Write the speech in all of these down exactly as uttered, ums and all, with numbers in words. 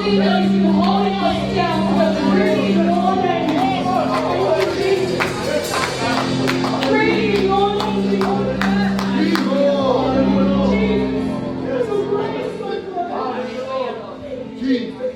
He knows you holding us down with a free morning. Free morning. Jesus. Praise the Lord. Jesus.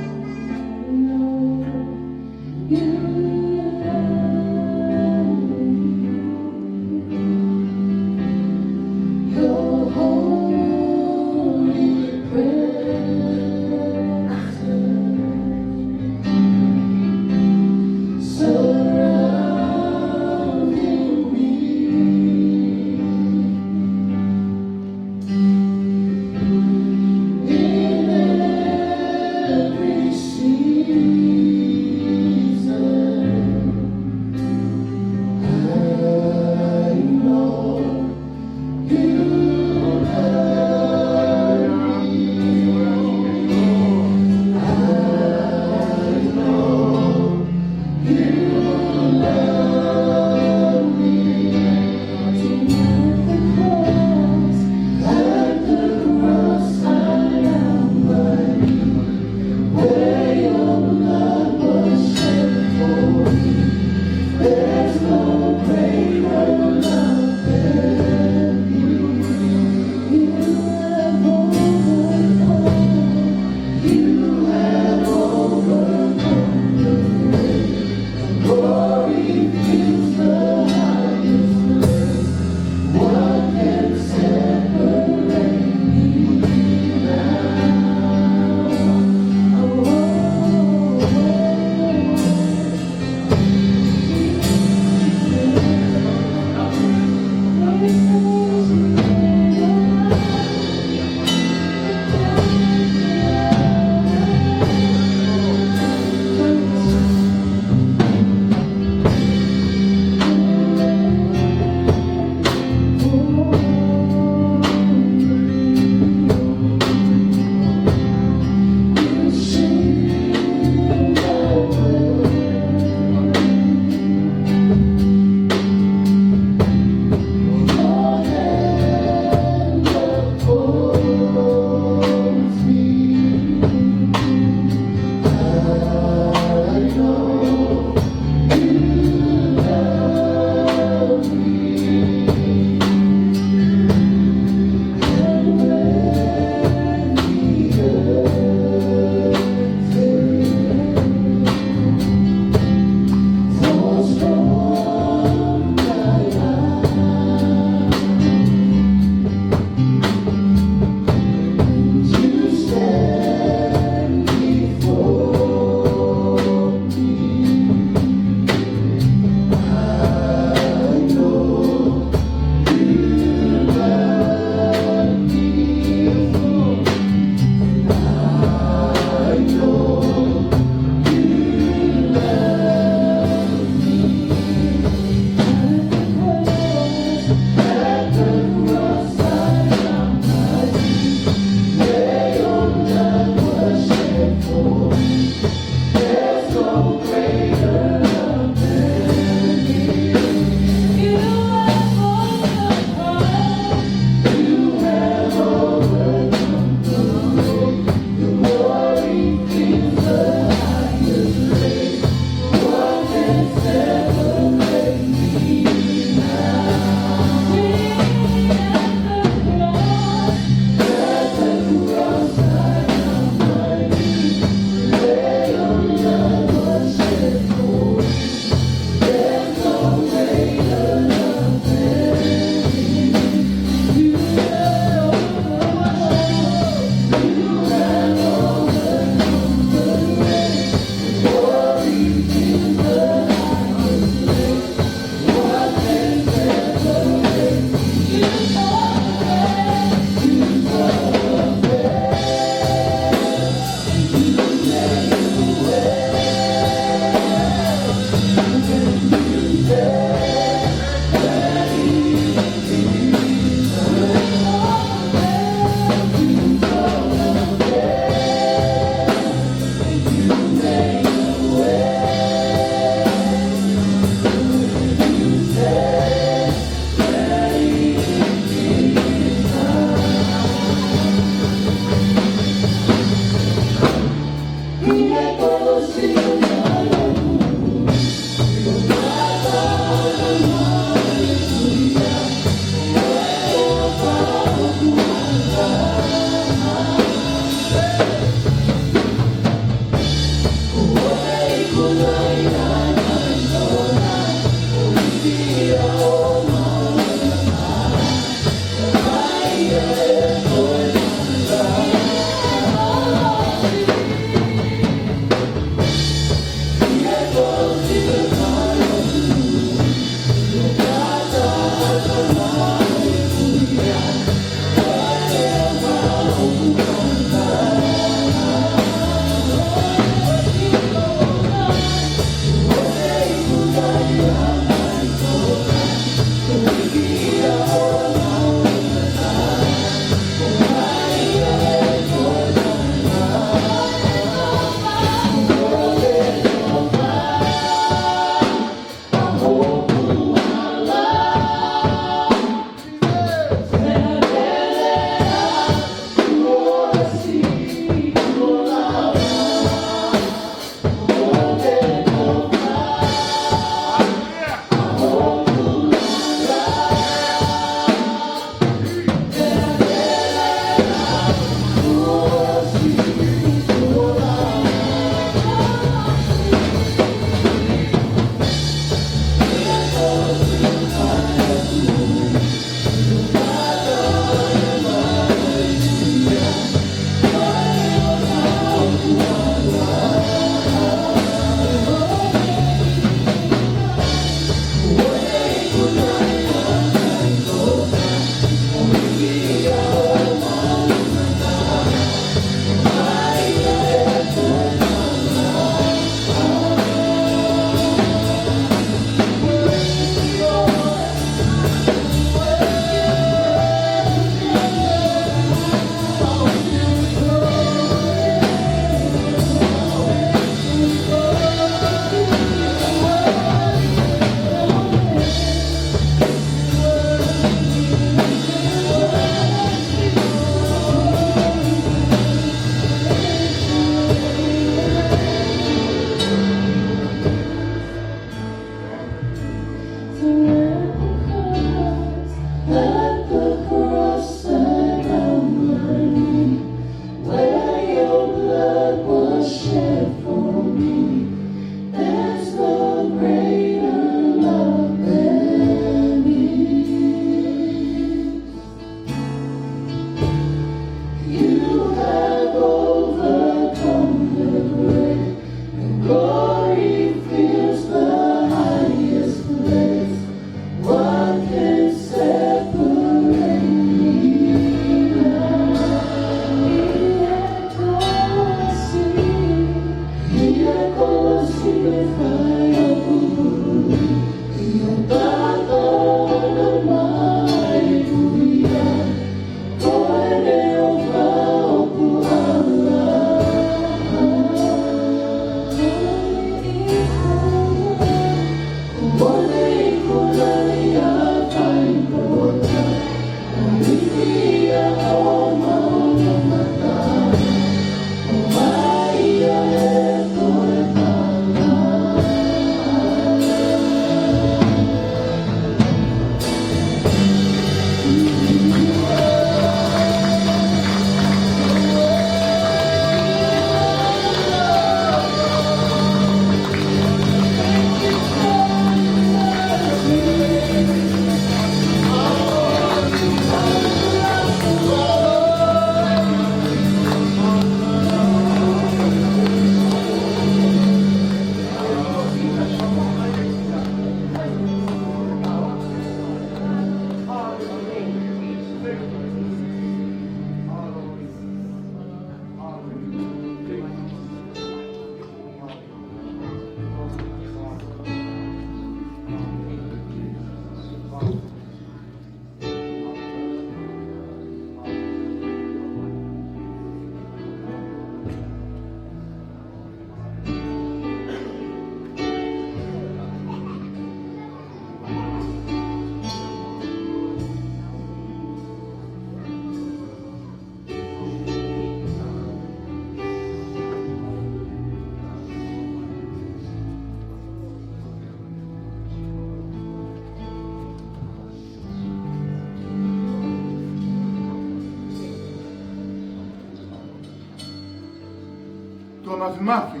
Māfimafi.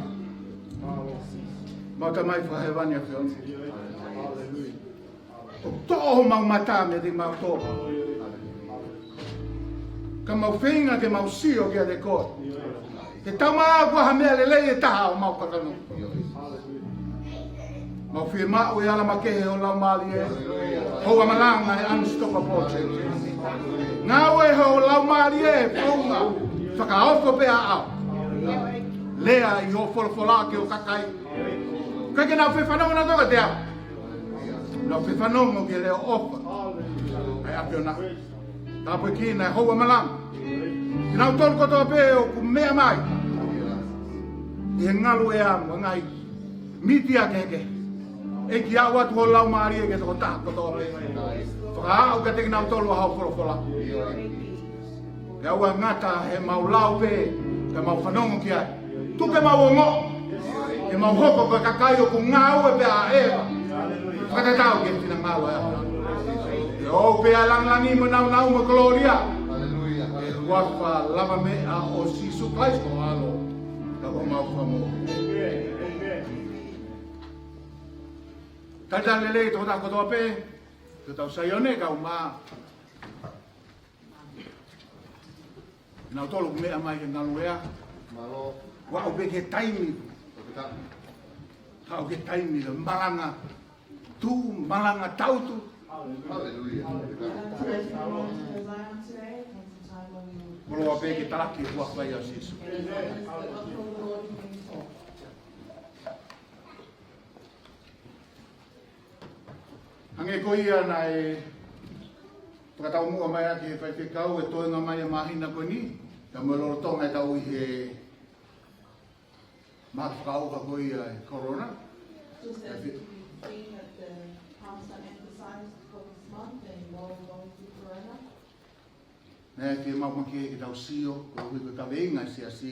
Mau Tamai fakahēvani ʻAfiona. ʻOku toʻo homau mata meiate kimautolu, ka mau feinga ke mau sio kiate koe. Ke tau maʻu ha meʻa lelei ʻe taha ʻo mau kakano. Mau fiemaʻu e ala makehe ho Laumālie, hoʻo malanga ʻe Unstoppable Church. Ngāue ho Laumālie, founga, fakaofo pē ʻaʻau. Lea ʻi hoʻo folofola ki ho kakai. Kae ke nau fefanongo nautolu kiate au. Nau fefanongo ki he leʻo ʻofa ʻa e ʻAfiona. Tāpuekina e hoʻo malanga kinautolu kotoa pē ʻoku meʻa mai ʻi he ngaluʻea mo e ngaahi mītia kehekehe. ʻEiki, aʻu atu ho Laumālie ki he tokotaha kotoa pē. Fakaaʻu kiate kinautolu ʻa hoʻo folofola. Ke ʻoua ʻe ngata heʻemau lau pē, ka mau fanongo ki ai. Tuku ke mau ongoʻi, ke mau hoko ko e kakai ʻoku ngāue pē ʻa ʻEva, fakatatau ki he finangalo ʻa e ʻAfiona. Ke ʻoʻou pē ʻa e lāngilangi mo e nāunau mo e kolōlia. ʻI he huafa lavameʻa ʻo Sīsū Kalaisi ko ho ʻAlo, ka ko homau Fakamoʻui. Talitali lelei tokotaha kotoa pē, ko hotau Saione, kau mai. Nautolu ʻoku meʻa mai he ngaluʻea. Mālō. Ua ʻo pē ke taimi. Ka ʻoku ke taimi la malanga tuʻu, malanga tautu. Haleluia. Koloa pē ke talaki e huafa ʻo Sīsū. Hangē ko ia naʻe fakataumuʻa mai ʻaki ʻe he faifekau e toenga mai ʻa e māhina ko eni, ka mo e lolotonga ʻetau ʻi he mahaki fakaʻauha ko ia ʻo e Corona. Just as we've seen that the pumps are emphasized for this month and while we're going through Corona. Naʻe fiemaʻu makehe ke tau sio, koeʻuhi ko e kaveinga ʻa e siasi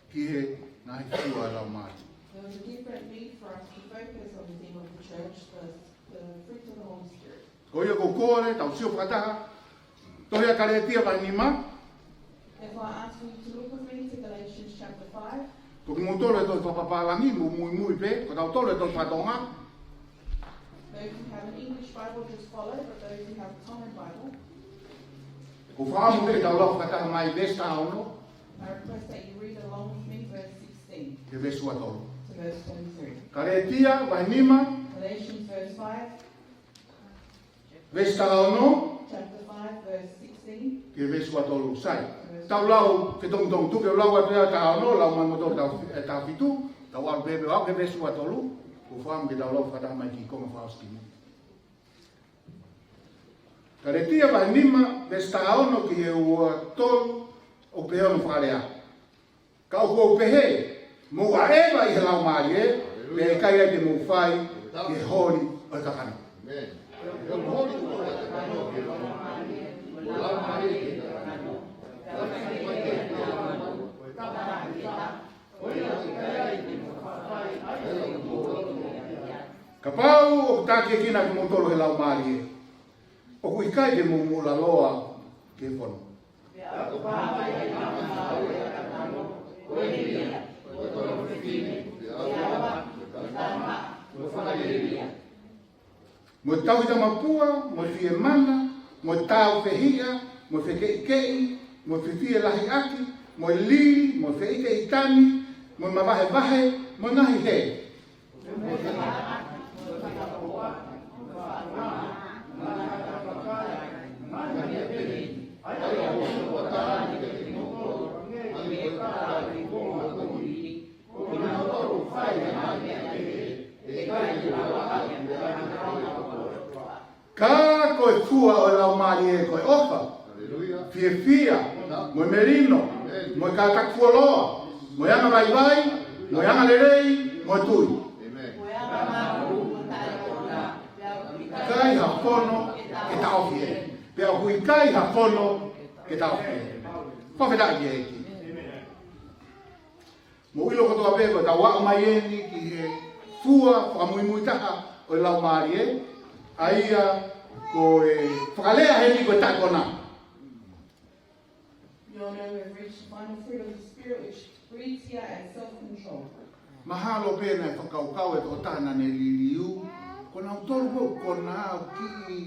ki he ngaahi fua ʻa e Laumālie. There was a different need for us to focus on the theme of the church, the, the fruit of the Holy Spirit. Ko ia ʻoku ou kole, tau sio fakataha, tohi ʻa Kalētia vahe nima. Therefore, I ask you to look with me to Galatians chapter five. Ko kimoutolu ʻe tohi fakapapālangi, mou muimui pē, ko tautolu ʻe tohi fakatonga. Those who have an English Bible, just follow, but those who have a Tongan Bible, ʻoku ou fakaʻamu ke tau lau fakataha mai veesi taha ono, I request that you read along with me, verse sixteen ki he veesi ua tolu. To verse twenty-three. Kalētia vahe nima, Galatians verse five, veesi taha ono, chapter five, verse sixteen ki he veesi ua tolu. Sai. Tau lau fetongitongi, tuku ke u lau atu ʻa e taha ono, lau mai moutolu ʻa e taha, ʻa e taha fitu, tau ʻalu pē pea aʻu ki he veesi ua tolu, ʻoku ou fakaʻamu ke tau lau fakataha mai ki he konga fakaʻosi ki mui. Kalētia vahe nima, veesi taha ono ki he ua tolu, ʻoku pehē hono fakalea: Ka ʻoku ou pehē, mou ʻaʻeva ʻi he Laumālie, pea ʻe ʻikai ai te mou fai ki he holi ʻo e kakano. Kapau ʻoku takiekina kimoutolu ʻe he Laumālie, ʻoku ʻikai te mou moʻulaloa ki he fono. Mo e tauhi tamapua, mo e fie mana, mo e tāufehiʻa, mo e fekeʻikeʻi, mo e fefie lahi ʻaki, mo e lili, mo e feʻiteʻitani, mo e mavahevahe, mo e ngaahi hē. Ka ko e fua ʻo e Laumālie ko e ʻofa, fiefia, mo e melino, mo e kātaki fuoloa, mo e angavaivai, mo e angalelei, mo e tui. ʻIkai ha fono ke taʻofi ē. Pea ʻoku ʻikai ha fono ke taʻofi ē. Fakafetaʻi ki he ʻEiki. Mou ʻilo kotoa pē ko ʻetau aʻu mai eni ki he fua fakamuimui taha ʻo e Laumālie, ʻa ia ko e fakalea heni ko e taʻekona. You all know we've reached the final fruit of the Spirit, which Roots here at self-control. Mahalo pē naʻe fakakaukau e tokotaha naʻa ne liliu, ko nautolu ko ē ʻoku konā ʻoku kiʻi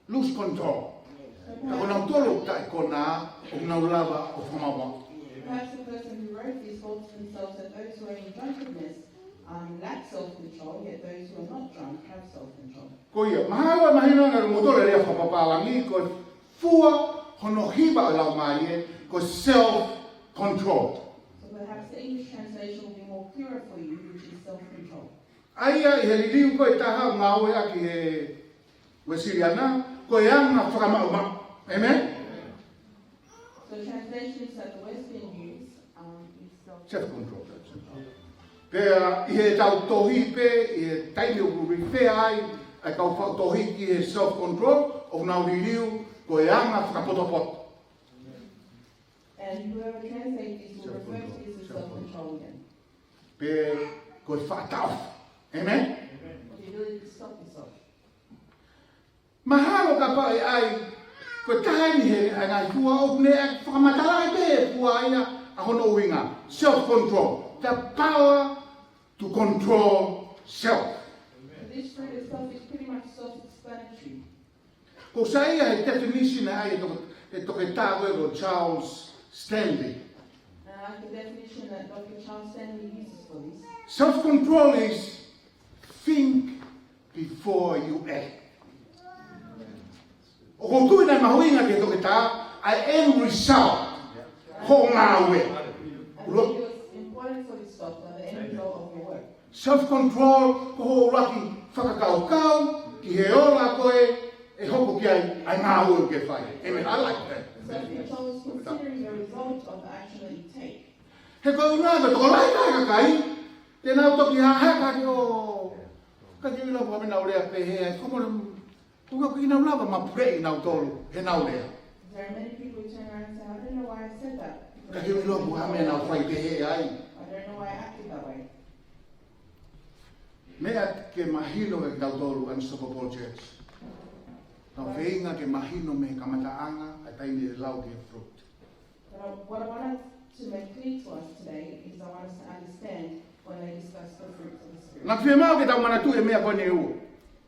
lose control. Ka ko nautolu ʻoku taʻekonā ʻoku nau lava ʻo fakamaʻumaʻu. Perhaps the person who wrote this thought to themselves that those who are in drunkenness, um, lack self-control, yet those who are not drunk have self-control. Ko ia, mahalo ʻe mahino ange kiate kimoutolu e lea fakapapālangi, ko e fua hono hiva ʻo e laumālie, ko e self-control. So perhaps the English translation will be more clearer for you, which is self-control. ʻA ia ʻi he liliu ko ē ʻe taha ngāueʻaki ʻe he Uēsiliana, ko e anga fakamaʻumaʻu. Amen? So translations that the Western use, um, is self- Self-control. Pea ʻi heʻetau tohi pē, ʻi he taimi ʻoku refer ai ʻa e kau faʻu tohi ki he self-control, ʻoku nau liliu ko e anga fakapotopoto. And whoever translates this will refer to this as self-control again. Pe ko e faʻa taʻofi. Amen? What you do is stop yourself. Mahalo kapau ʻe ʻai, ko e taha eni he ʻa e ngaahi fua ʻoku ne fakamatalaʻi pē he fua ia ʻa hono ʻuhinga. Self-control. The power to control self. This fruit itself is pretty much self-explanatory. ʻOku sai ia he definition ʻa e toko-, he toketā ko ē ko Charles Stanley. And I like the definition that Doctor Charles Stanley uses for this. Self-control is think before you act. ʻOku ou tui naʻe mahuʻinga ki he toketā ʻa e end result hoʻo ngāue. And I think it was important for this doctor, the end result of your work. Self-control ko hoʻo ʻuluaki fakakaukau ki he ola ko ē ʻe hoko ki ai ʻa e ngāue ʻoku ke fai. Amen. I like that. Self-control is considering the result of the action that you take. He ko e ʻuhinga ko e tokolahi e kakai te nau toki haheka ki o ka ke ila ko me nau lea pehē ai, ko mole, ko ka ki nau lava mapuleʻi nautolu he nau lea. There are many people who turn around and say, "I don't know why I said that." Ka ke ila ko me nau fai pehē ai. I don't know why I acted that way. Meʻa ke mahino kiate kitautolu, Unstoppable Church. Tau feinga ke mahino mei he kamataʻanga ʻa e taimi ʻe lau ki he fruit. But I, what I wanted to make clear to us today is I want us to understand when they discuss the fruits of the Spirit. Naʻa fiemaʻu ke tau manatuʻi e meʻa ko eni ʻe ua.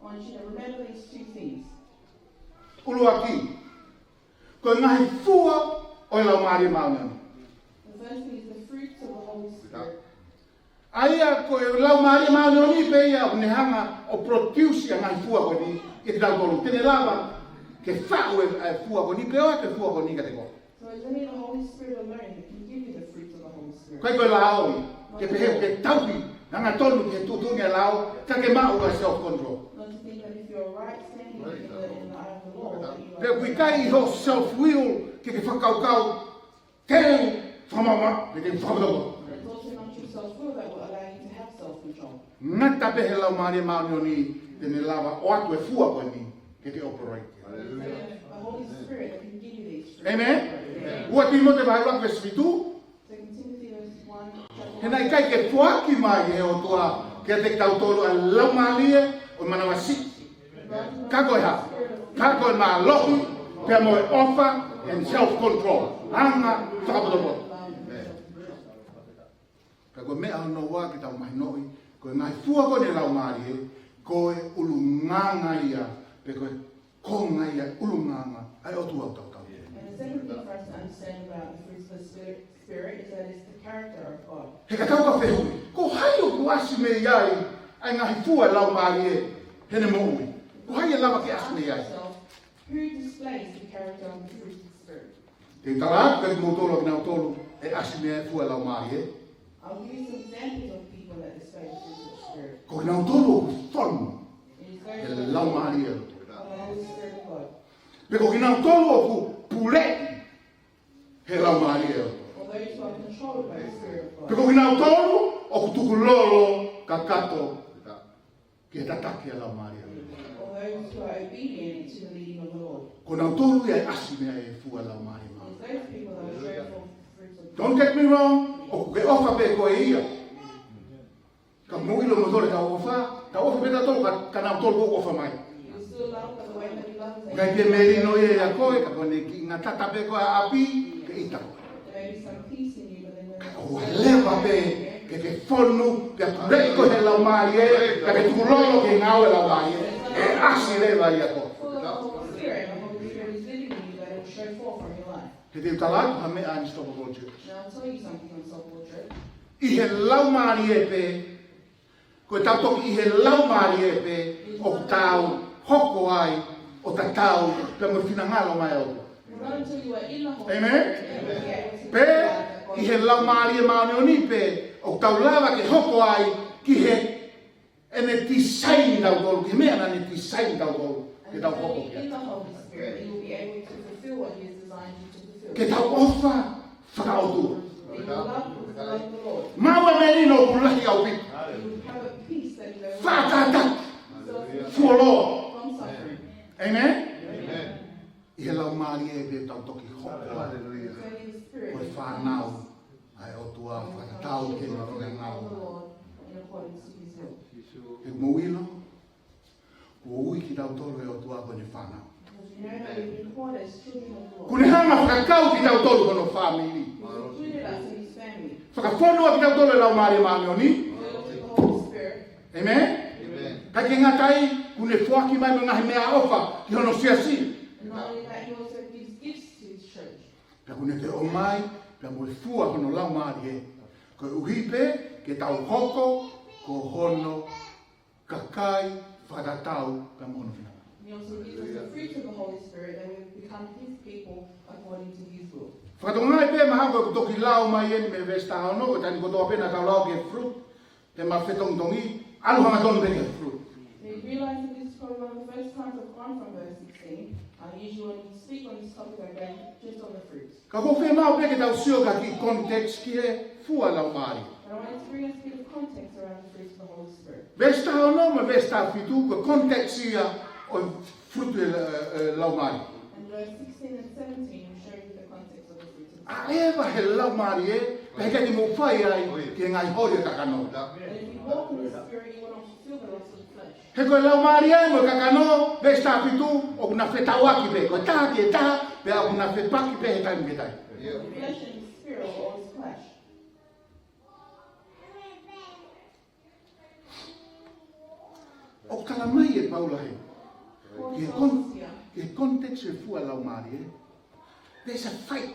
I want you to remember these two things. ʻUluaki, ko e ngaahi fua ʻo e Laumālie Māʻoniʻoni. The first thing is the fruits of the Holy Spirit. ʻA ia ko e Laumālie Māʻoniʻoni pē ia ʻoku ne hanga ʻo produce ʻa e ngaahi fua ko eni ʻiate kitautolu. Te ne lava ke faʻu e, e fua ko eni pe ʻoatu e fua ko eni kiate koe. So it's only the Holy Spirit alone that can give you the fruits of the Holy Spirit. ʻIkai ko e lao ia, ke pehē ke tauhi, angatonu ke tuʻutuʻuni e lao, ka ke maʻu ʻa e self-control. Not to think that if you're right standing in the, in the eye of the Lord, that you are Pe ʻoku ʻikai ʻi hoʻo self-will, ke ke fakakaukau, te u fakamaʻumaʻu, pe te u fakamaʻumaʻu. But it's also not your self-will that will allow you to have self-control. Ngata pē he Laumālie Māʻoniʻoni, te ne lava ʻoatu e fua ko eni ke ke operate. Hallelujah. The Holy Spirit can give you these fruits. Amen? Amen. Ua Tīmote vahe ua veesi fitu. Second Timothy verse one, chapter He naʻe ʻikai ke foaki mai ʻe he ʻOtua kiate kitautolu ʻa e laumālie ʻo e manavasiʻi. Ka ko e hā? Ka ko e mālohi, pea mo e ʻofa and self-control. Anga fakapotopoto. Ka ko e meʻa hono ua ke tau mahinoʻi, ko e ngaahi fua ko eni ʻo e Laumālie, ko e ʻulungaanga ia, pe ko e konga ia ʻulungaanga ʻa e ʻOtua ʻoku tau tauhi. And the second thing for us to understand about the fruits of the Spirit, Spirit is that it's the character of God. He ka tau ka fehuʻi, ko hai ʻoku ʻasi mei ai ʻa e ngaahi fua ʻo e Laumālie heʻene moʻui? Ko hai ʻe lava ke ʻasi mei ai? Who displays the character of the fruit of the Spirit? Te u tala atu kiate kimoutolu ʻa kinautolu ʻe ʻasi mei ai e fua ʻo e Laumālie. I'll give you some examples of people that display the fruit of the Spirit. Ko kinautolu ʻoku fonu It is those he who are Laumālie. Of the Holy Spirit of God. Pe ko kinautolu ʻoku puleʻi he Laumālie. Or those who are controlled by the Spirit of God. Pe ko kinautolu ʻoku tukulolo kakato ki he tataki ʻa e Laumālie. Or those who are obedient to the leading of the Lord. Ko kinautolu ia ʻe ʻasi mei ai e fua ʻo e Laumālie. It's those people that will show forth the fruits of the Spirit. Don't get me wrong, ʻoku ke ʻofa pē koe ia. Ka mou ʻilo mo tole tau ʻofa, tau ʻofa pē tautolu ka, ka nautolu ʻoku ʻofa mai. You still love, but the way that you love is ʻIkai ke melino ia ʻia koe, ka ko ʻene kiʻi ngatata pē koe ʻa ʻapi, ke ʻita koe. There may be some peace in you, but then when Kuo leva pē ke ke fonu, pea puleʻi koe ʻe he Laumālie, pea ke tukulolo ki he ngāue ʻa e Laumālie, ʻe ʻasi leva ia koe. He te u tala atu ha meʻa ʻi Stockwell Church. Now I'll tell you something on Stockwell Church. ʻI he Laumālie pē, ko ʻetau toki ʻi he Laumālie pē ʻoku tau hoko ai ʻo tatau pea mo e finangalo mai ʻo. Amen. Pē ʻi he Laumālie Māʻoniʻoni pē ʻoku tau lava ke hoko ai ki he ʻene tisaini tautolu, ki he meʻa naʻa ne tisaini tautolu ke tau hoko ki ai. Ke tau ʻofa fakaʻotua. Mau e melino ʻoku lahi ʻaupito. Fakatatau. Fuoloa. Amen. ʻI he Laumālie pē ʻoku tau toki hoko ai ko e fānau ʻa e ʻOtua fakatatau ki heʻene finangalo. He mou ʻilo, kuo ui kitautolu ʻe he ʻOtua ko ʻene fānau. Kuo ne hanga ʻo fakakau kitautolu ko hono fāmili. Fakafonu ʻa kitautolu ʻe he Laumālie Māʻoniʻoni. Amen. Ka ʻikai ke ngata ai, kuo ne foaki mai mo e ngaahi meʻaʻofa ki hono siasi. Pea kuo ne toe ʻomai, pea mo e fua hono Laumālie. Koeʻuhi pē ke tau hoko ko hono kakai fakatatau pea mo hono finangalo. He also gives us the fruit of the Holy Spirit that we become his people according to his will. Fakatokangaʻi pē mahalo ʻoku toki lau mai eni mei he veesi taha ono, ko e taimi kotoa pē naʻa tau lau ki he fruit, te ma fetongitongi, ʻalu hangatonu pē ki he fruit. We realize that this is probably one of the first times I've gone from verse sixteen. I usually only speak on this topic, I go just on the fruit. Ka ʻoku fiemaʻu pē ke tau sio ki he context ki he fua Laumālie. But I wanted to bring us a bit of context around the fruit of the Holy Spirit. Veesi taha ono mo e veesi taha fitu, ko e context ia ʻo e fruit ʻo e, ʻo e Laumālie. And verse sixteen and seventeen will show you the context of the fruit of the Spirit. ʻA e ʻeva he Laumālie, pea ʻikai te mou fai ai ki he ngaahi holi ʻo e kakano. That if we walk in the Spirit, you will not fulfill the lust of the flesh. He ko e Laumālie mo e kakano, veesi taha fitu, ʻoku na fetauaki pē, ko e taha ki he taha, pea ʻoku na fepaki pē he taimi ki he taimi. The flesh and the spirit will always clash. ʻOku tala mai ʻe Paula he, Paul tells us here, ki he context ʻo e fua Laumālie, there's a fight,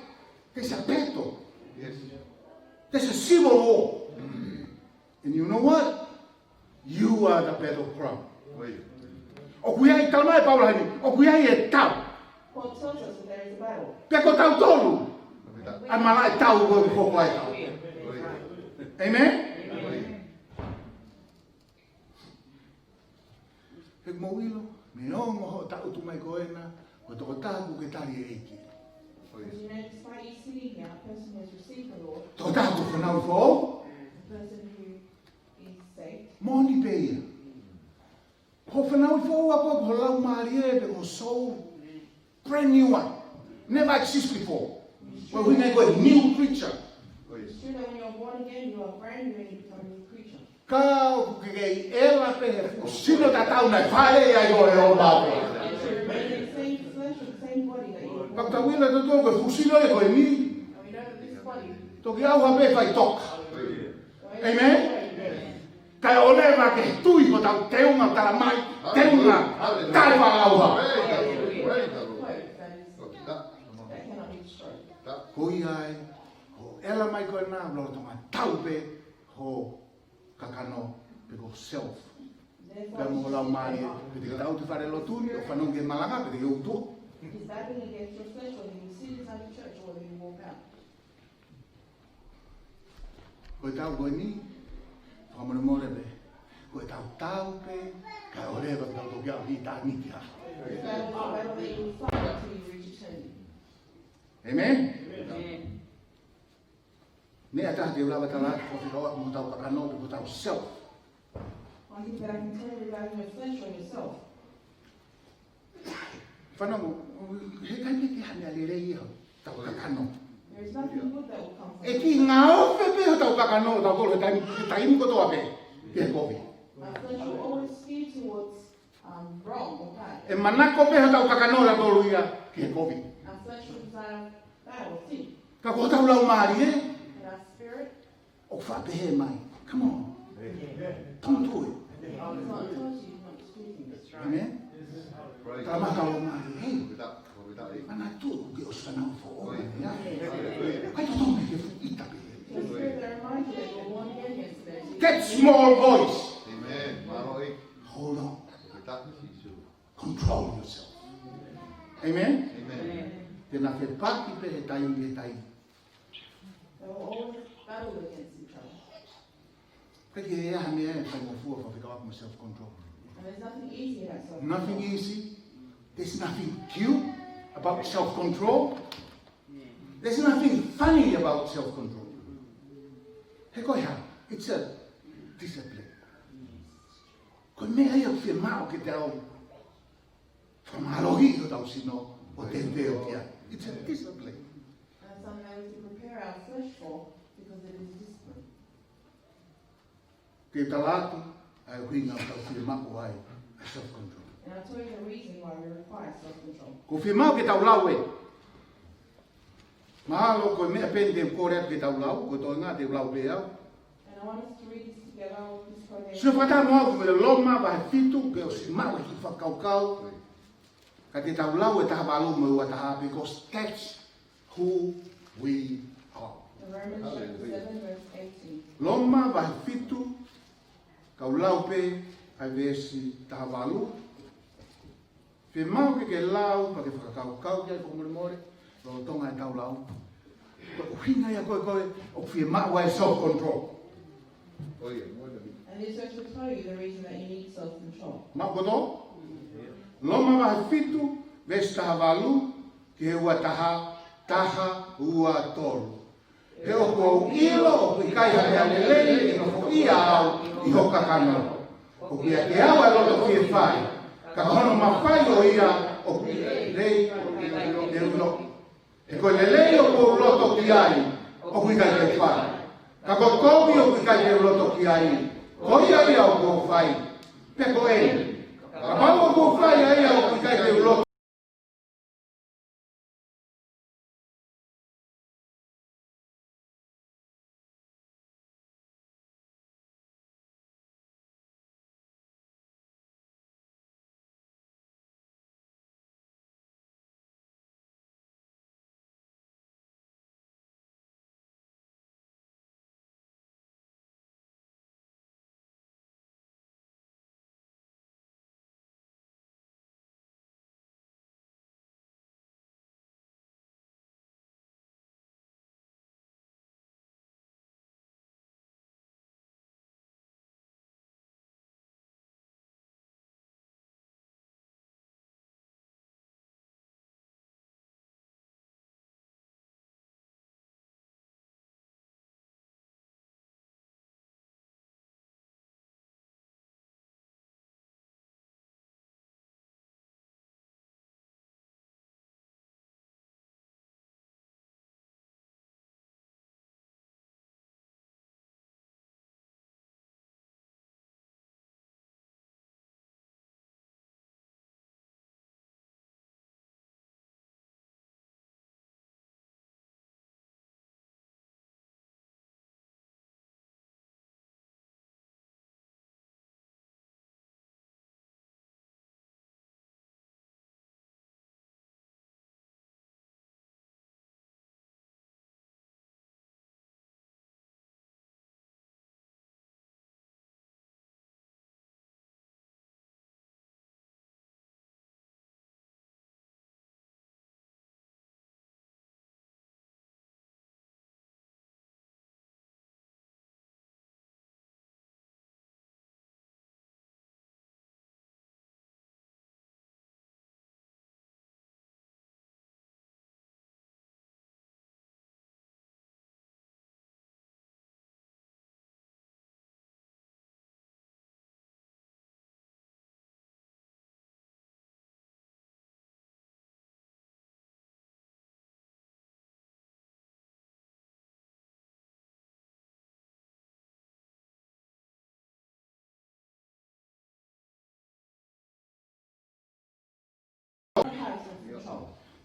there's a battle, there's a civil war. And you know what? You are the battleground. ʻOku ʻi ai, tala mai ʻe Paula heni, ʻoku ʻi ai e tau. Paul tells us that there is a battle. Pea ko tautolu ʻa e malaʻe tau ko ē ʻoku hoko ai e tau. Amen? He mou ʻilo, neongo hoʻo tangutu mai ko ena, ko e tokotaha kuo ke tali e ʻEiki. Because you know, despite you sitting here, a person who has received the Lord, tokotaha kuo fanauʻi foʻou. The person who is saved. Moʻoni pē ia. Ko e fanauʻi foʻou ʻa koe, ko e laumālie pe ko e soul. Brand new one. Never exist before. Ko e ʻuhinga ia ko e new creature. It's true that when you're born again, you are brand new and you become a new creature. Ka ʻoku ke kei ʻela pē he fuʻu sino tatau naʻe fai ai koe ʻe ʻEova. But you remain in the same flesh and the same body that you were born in. Ka ʻoku tau ʻilo ʻe tautolu ko e fuʻu sino ia ko eni. And we know that this body, toki ʻauha pē faʻitoka. Amen? Amen. Kae ʻoua leva ke tui hotau teunga tala mai, teunga taʻefaʻaʻauha. Ko ia ai, ko e ʻela mai ko ena, lolotonga tau pē ho kakano pe ko e self. Pea mo e laumālie, pe te ke tau ʻi he falelotu ni, ʻo fanongo ki he malanga, pe te ke ʻutu. He's battling against your flesh, whether you sit inside the church or whether you walk out. Ko e tau ko eni, fakamolemole pē, ko e tau tau pē, kae ʻoua leva ke tau toki aʻu ki ʻitāniti. It's a battle that you will fight until you reach eternity. Amen? Amen. Meʻa ʻe taha te u lava tala atu, ko e fekauʻaki mo hotau kakano pe ko hotau self. One thing that I can tell you regarding your flesh or yourself. Fanongo, heʻikai pē ke ʻi ai ha meʻa lelei ia hotau kakano. There is nothing good that will come from it. ʻE kiʻi ngaofe pē hotau kakano, tautolu he taimi, he taimi kotoa pē ki he kovi. Our flesh will always steer towards, um, wrong or bad. ʻE manako pē hotau kakano tautolu ia ki he kovi. Our flesh will desire bad or sin. Ka ko hotau laumālie, but our spirit, ʻOku faʻa pehē mai. Come on. Don't do it. Amen. Tala mai ka o mai. Hey. Manatu ke ʻosi fanau foʻou. Kai to tome ke fu ita pe. That small voice. Hold on. Control yourself. Amen. Te na fepaki pē he taimi he taimi. They will always battle against each other. Kae kehe ʻe ʻi ai ha meʻa ʻe faingofua fakafekauʻaki mo self-control. And there's nothing easy about self-control. Nothing easy. There's nothing cute about self-control. There's nothing funny about self-control. He ko e hā, it's a discipline. Ko e meʻa ia ʻoku fiemaʻu ke tau fakamālohiʻi hotau sino ʻo teuteuteu ki ai. It's a discipline. And something that we have to prepare our flesh for because it is discipline. Ke tala atu ʻa e ʻuhinga ʻoku tau fiemaʻu ai ʻa e self-control. And I'll tell you the reason why we require self-control. ʻOku fiemaʻu ke tau lau ē. Mahalo ko e meʻa pē eni te u kole atu ke tau lau, ko e toenga te u lau pē au. And I want us to read this together. I'll just go there. Sio fakatātā mo au ki he Loma vahe fitu, ke ʻosi maʻu e kiʻi fakakaukau. Ka te tau lau e taha valu mo e ua taha, because that's who we are. Romans chapter seven, verse eighteen. Loma vahe fitu, kau lau pē ʻa e veesi taha valu. Fiemaʻu ke ke lau, pea ke fakakaukau ki ai fakamolemole, lolotonga ʻetau lau. Ko e ʻuhinga ia ko ē, ko ē ʻoku fiemaʻu ai self-control. And this verse will tell you the reason that you need self-control. Maʻu kotoa? Loma vahe fitu, veesi taha valu, ki he ua taha, taha ua tolu. He ʻoku ou ʻilo ʻoku ʻikai ha meʻa lelei ʻe nofoʻia au ʻi ho kakano. ʻOku ʻiate au ʻa e loto fie fai, ka ko hono mafai ʻo ia ʻoku lelei ʻo te u ʻilo. He ko e lelei ʻoku ou loto ki ai, ʻoku ʻikai ke u fai. Ka ko e kovi ʻoku ʻikai ke u loto ki ai, ko ia ia ʻoku ou fai. Pe ko eni, kapau ʻoku ou fai ʻa ia ʻoku ʻikai ke u loto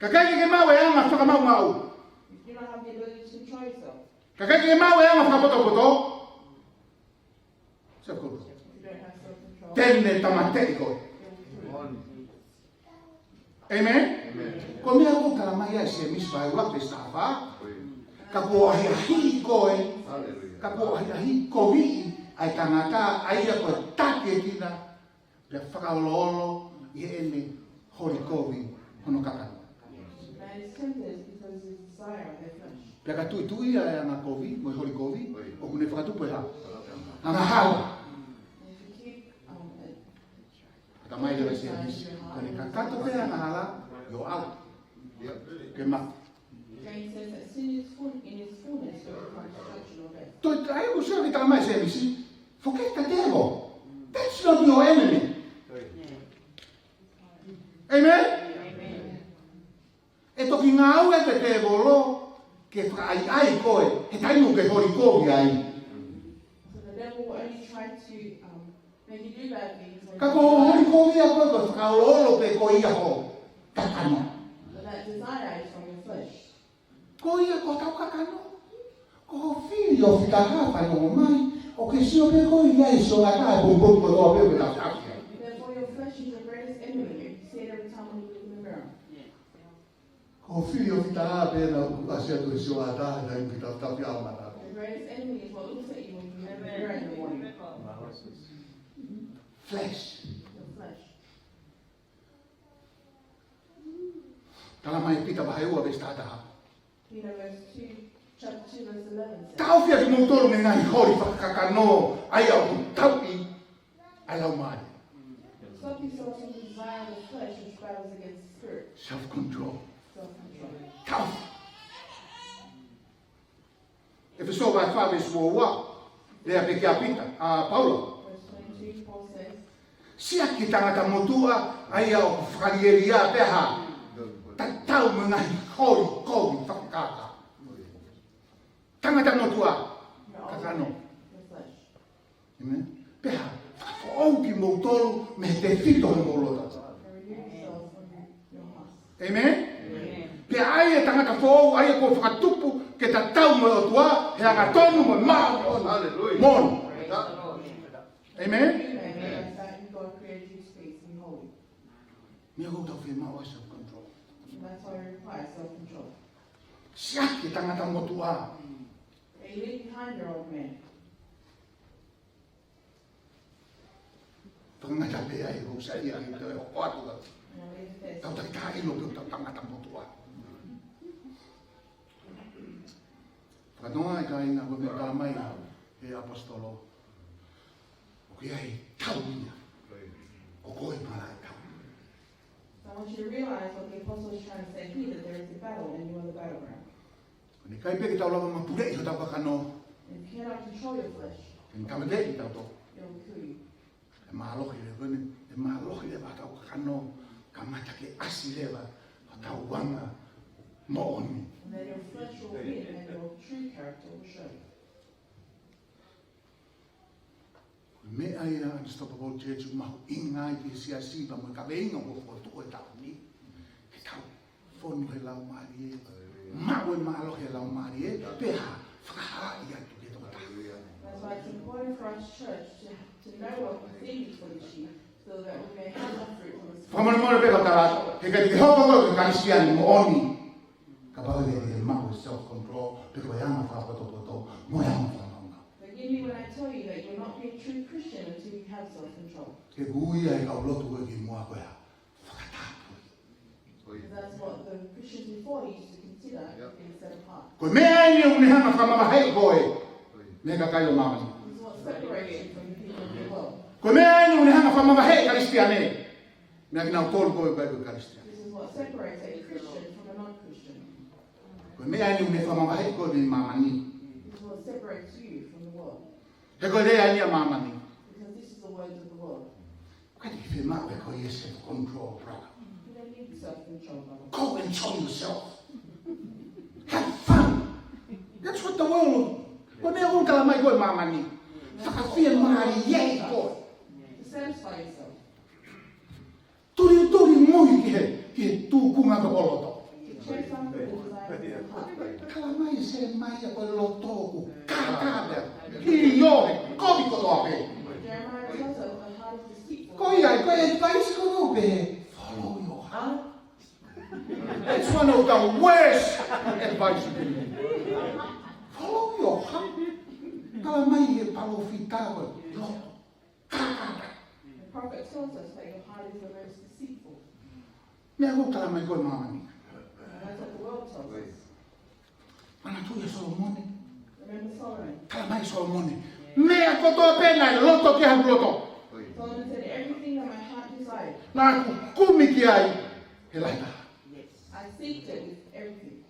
Kae ʻikai ke ke maʻu e anga fakamaʻumaʻu. If you don't have the ability to control yourself. Ka ʻikai ke maʻu e anga fakapotopoto, self-control, te ne tāmateʻi koe. Amen? Ko e meʻa ʻoku talamai ʻe Sēmisi vahe ua veesi taha fā. Kapau ʻe ʻahiʻahiʻi koe, kapau ʻe ʻahiʻahiʻi koe ʻe he tangata ʻa ia ko e taki ʻe kina, pea fakaoloolo ʻi heʻene holi kovi hono kakano. Man is tempted because of the desire of their flesh. Pea ka tuʻituʻia e anga kovi mo e holi kovi, ʻoku ne fakatupu e hā? Angahala. And if you keep, um, it Ka mai leva Sēmisi, ko ʻene kakato pē angahala, you're out. Ke ma. James says that sin is full, in its fullness will become destruction or death. Toe taʻe ʻoku sio ki tamai Sēmisi, forget the devil. That's not your enemy. Amen? ʻE toki ngāue ʻa e tēvolo ke fakaʻaiʻai koe he taimi ʻoku ke holi kovi ai. So the devil will only try to, um, make you do bad things when Ka ko e holi kovi ʻa koe, ko e fakaoloolo pē ko ia ho kakano. But that desire is from your flesh. Ko ia ko hotau kakano. Ko ho fili ʻo fita hā fanongo mai, ʻoku ke sio pē koe ʻi ai, sio ngata e pongipongi kotoa pē ʻoku ke tafiafi ai. Therefore your flesh is your greatest enemy. You see it every time when you look in the mirror. Ko ho fili ʻo fita hā pē naʻa ku ʻasi atu he sio ngata, he taimi ʻoku ke tafiafi ai ʻo mata. The greatest enemy is what looks at you when you look in the mirror in the morning. Flesh. Your flesh. Talamai ʻe Pita vahe ua veesi taha taha. Peter verse two, chapter two, verse eleven says, Taʻofi ʻa kimoutolu mei he ngaahi holi fakakakano, ʻa ia ʻoku tauʻi ʻa e laumālie. Stop yourselves from the desire of the flesh which battles against the spirit. Self-control. Self-control. Taʻofi. ʻEfesō vahe fā veesi ua ua, lea pē kia Pita, ʻa Paula. Verse twenty-two, Paul says, Siʻaki e tangata motuʻa, ʻa ia ʻoku fakalielia pē hā? Tatau mo e ngaahi holi kovi fakakakano. Tangata motuʻa, kakano. The flesh. Amen. Pea, fakafoʻou kimoutolu mei he tefito homou loto. Remove yourself from your heart. Amen. Amen. Pea ʻai e tangata foʻou, ʻa ia kuo fakatupu ke tatau mo e ʻOtua, he angatonu mo e māʻoniʻoni. Hallelujah. Moʻoni. Praise the Lord. Amen. Amen. That's how God created you to be holy. Meʻa ʻoku tau fiemaʻu ai self-control. And that's why we require self-control. Siʻaki e tangata motuʻa. That you leave behind your old man. Fakangata pē ai, ʻoku sai ia ke toe hoko atu ka. Tau taki taha ʻilo pē ʻoku tau tangata motuʻa. Fakatokangaʻi kāinga ko e meʻa talamai ʻe he ʻapositolo. ʻOku ʻi ai e tau ia. Ko koe pē ʻoku ʻi ai e tau. So I want you to realize what the apostle is trying to say here, that there is a battle and you are the battleground. Ko ʻene ʻikai pē ke tau lava mapuleʻi hotau kakano. If you cannot control your flesh, Ke ne tāmateʻi kitautolu. It will kill you. ʻE mālohi leva, ko ʻene, ʻe mālohi leva hotau kakano, kamata ke ʻasi leva hotau anga moʻoni. And then your flesh will win and your true character will show. Meʻa ia Unstoppable Church ʻoku mahuʻinga ai ki he siasi pea mo e kaveinga ʻoku fokotuʻu he taʻu ni. Ke tau fonu he Laumālie. Maʻu e mālohi he Laumālie. Pea fakahaaʻi atu ki he tokotaha. That's why it's important for us church to, to know what we need for the sheep so that we may have the fruit from the Spirit. Fakamolemole pē ka tala, he ʻikai ke hoko ko e Kalisitiane moʻoni kapau ʻoku ʻikai ke maʻu e self-control, pe ko e anga fakapotopoto, mo e anga fakamaʻunga. Forgive me when I tell you that you'll not be a true Christian until you have self-control. He ʻoku ui ʻe he kau lotu ko ē ki muʻa ko e hā? Fakatapui. Because that's what the Christians before used to consider being set apart. Ko e meʻa eni ʻoku ne hanga fakamavaheʻi koe mei he kakai ʻo māmani. This is what separates you from the people of the world. Ko e meʻa eni ʻoku ne hanga fakamavaheʻi e Kalisitiane mei kinautolu ko ē ʻoku ʻikai ko e Kalisitiane. This is what separates a Christian from a non-Christian. Ko e meʻa eni ʻoku ne fakamavaheʻi koe mei māmani. This is what separates you from the world. He ko e lea eni ʻa māmani. Because this is the words of the world. ʻOku ʻikai ke fiemaʻu ʻe koe ia self-control, brother. You don't need self-control, brother. Go enjoy yourself. Have fun. That's what the world, ko e meʻa ʻoku talamai ko ē ʻe māmani. Fakafiemālieʻi koe. To satisfy yourself. Tulituli muʻa ki he, ki he tūkunga ʻo ho loto. To Tala mai ʻe Selemaia ko e loto ʻoku kākā pē. Hili ʻo e kovi kotoa pē. Ko ia, ko e advice ko ē pē. Follow your heart. That's one of the worst advice you can give. Follow your heart. Tala mai ʻe he palōfita ko e loto. The prophet tells us that your heart is the most deceitful. Meʻa ʻoku tala mai ko e māmani. And that's what the world tells us. Manatuʻi ʻa Solomone. Remember Solomon. Tala mai ʻe Solomone. Meʻa kotoa pē naʻe loto ki ai hoku loto. Solomon said, "Everything that my heart desired." Naʻa ku kumi ki ai he lahi taha. I seeked it with everything.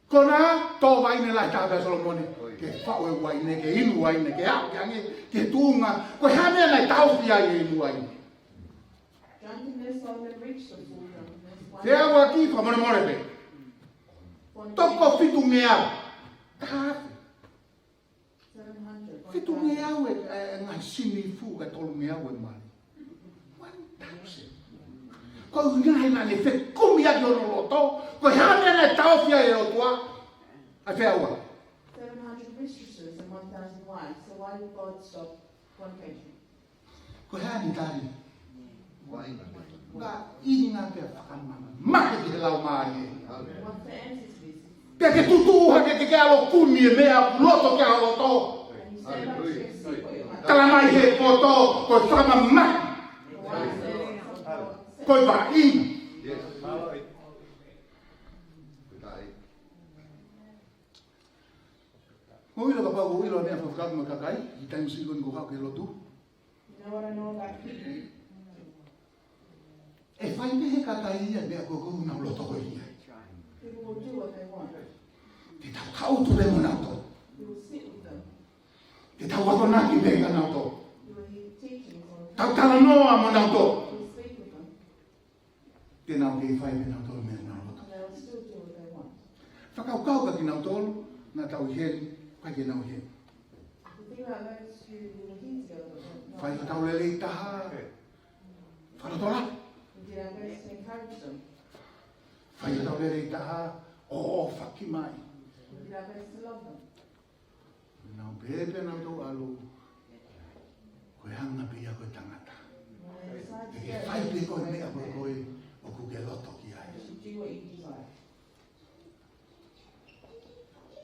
Ko ʻena tō vaine lahi taha pē ʻa Solomone. Ke faʻu e uaine, ke inu uaine, ke aʻu ki ange, ke tuʻunga. Ko e hā e meʻa naʻe taʻofi ai e inu uaine? Drunkenness on the rich, the full drunkenness. Te awa ki fakamolemole pē. Toko fitungeau. Taha. Seven hundred. Fitungeau e, e, e ngaahi sinifu ka tolungeau e mali. One thousand. Ko e ʻuhinga he naʻa ne fekumi ʻaki hono loto, ko e hā e meʻa naʻe taʻofi ai e ʻOtua. ʻA e feʻauaki. Seven hundred mistresses and one thousand wives. So why did God stop fornication? Ko e hā e tali? Vaʻinga. Vaʻinga pea fakamamahi ki he laumālie. What's the answer to this? Pea ke tutuʻu hake ke ke ʻalu ʻo kumi e meʻa ʻoku loto ki ai ho loto. And you stand up to your seat, what your heart. Tala mai he poto, ko e fakamamahi. The wise say, "What?" Ko e vaʻinga. Yes. Ko e ʻilo kapau ʻoku ʻilo e meʻa fakafuakava mo e kakai, ʻi he taimi siʻi ko eni ʻoku haʻu ki he lotu. You know what I know about people? ʻE fai pē ʻe he kakai ia e meʻa ko ē ʻoku nau loto ki ai. People will do what they want. Te tau haʻu atu pē mo nautolu. We will sit with them. Te tau akonaki pē kia nautolu. We will hear teachings on. Tau talanoa mo nautolu. We will speak with them. Te nau kei fai pē nautolu e meʻa naʻa nau loto. And they will still do what they want. Fakakaukau kia kinautolu naʻa tau ʻi heni, ʻikai ke nau ʻi heni. The thing about those who were here together, but not. Fai hotau lelei taha. Fakalotolahi. We did our best to encourage them. Fai hotau lelei taha ʻo ʻofa ki mai. We did our best to love them. Nau pehē pē nautolu ʻalu, ko e anga pē ia ko e tangata. Te ke fai pē koe e meʻa ko ē ʻoku ke loto ki ai.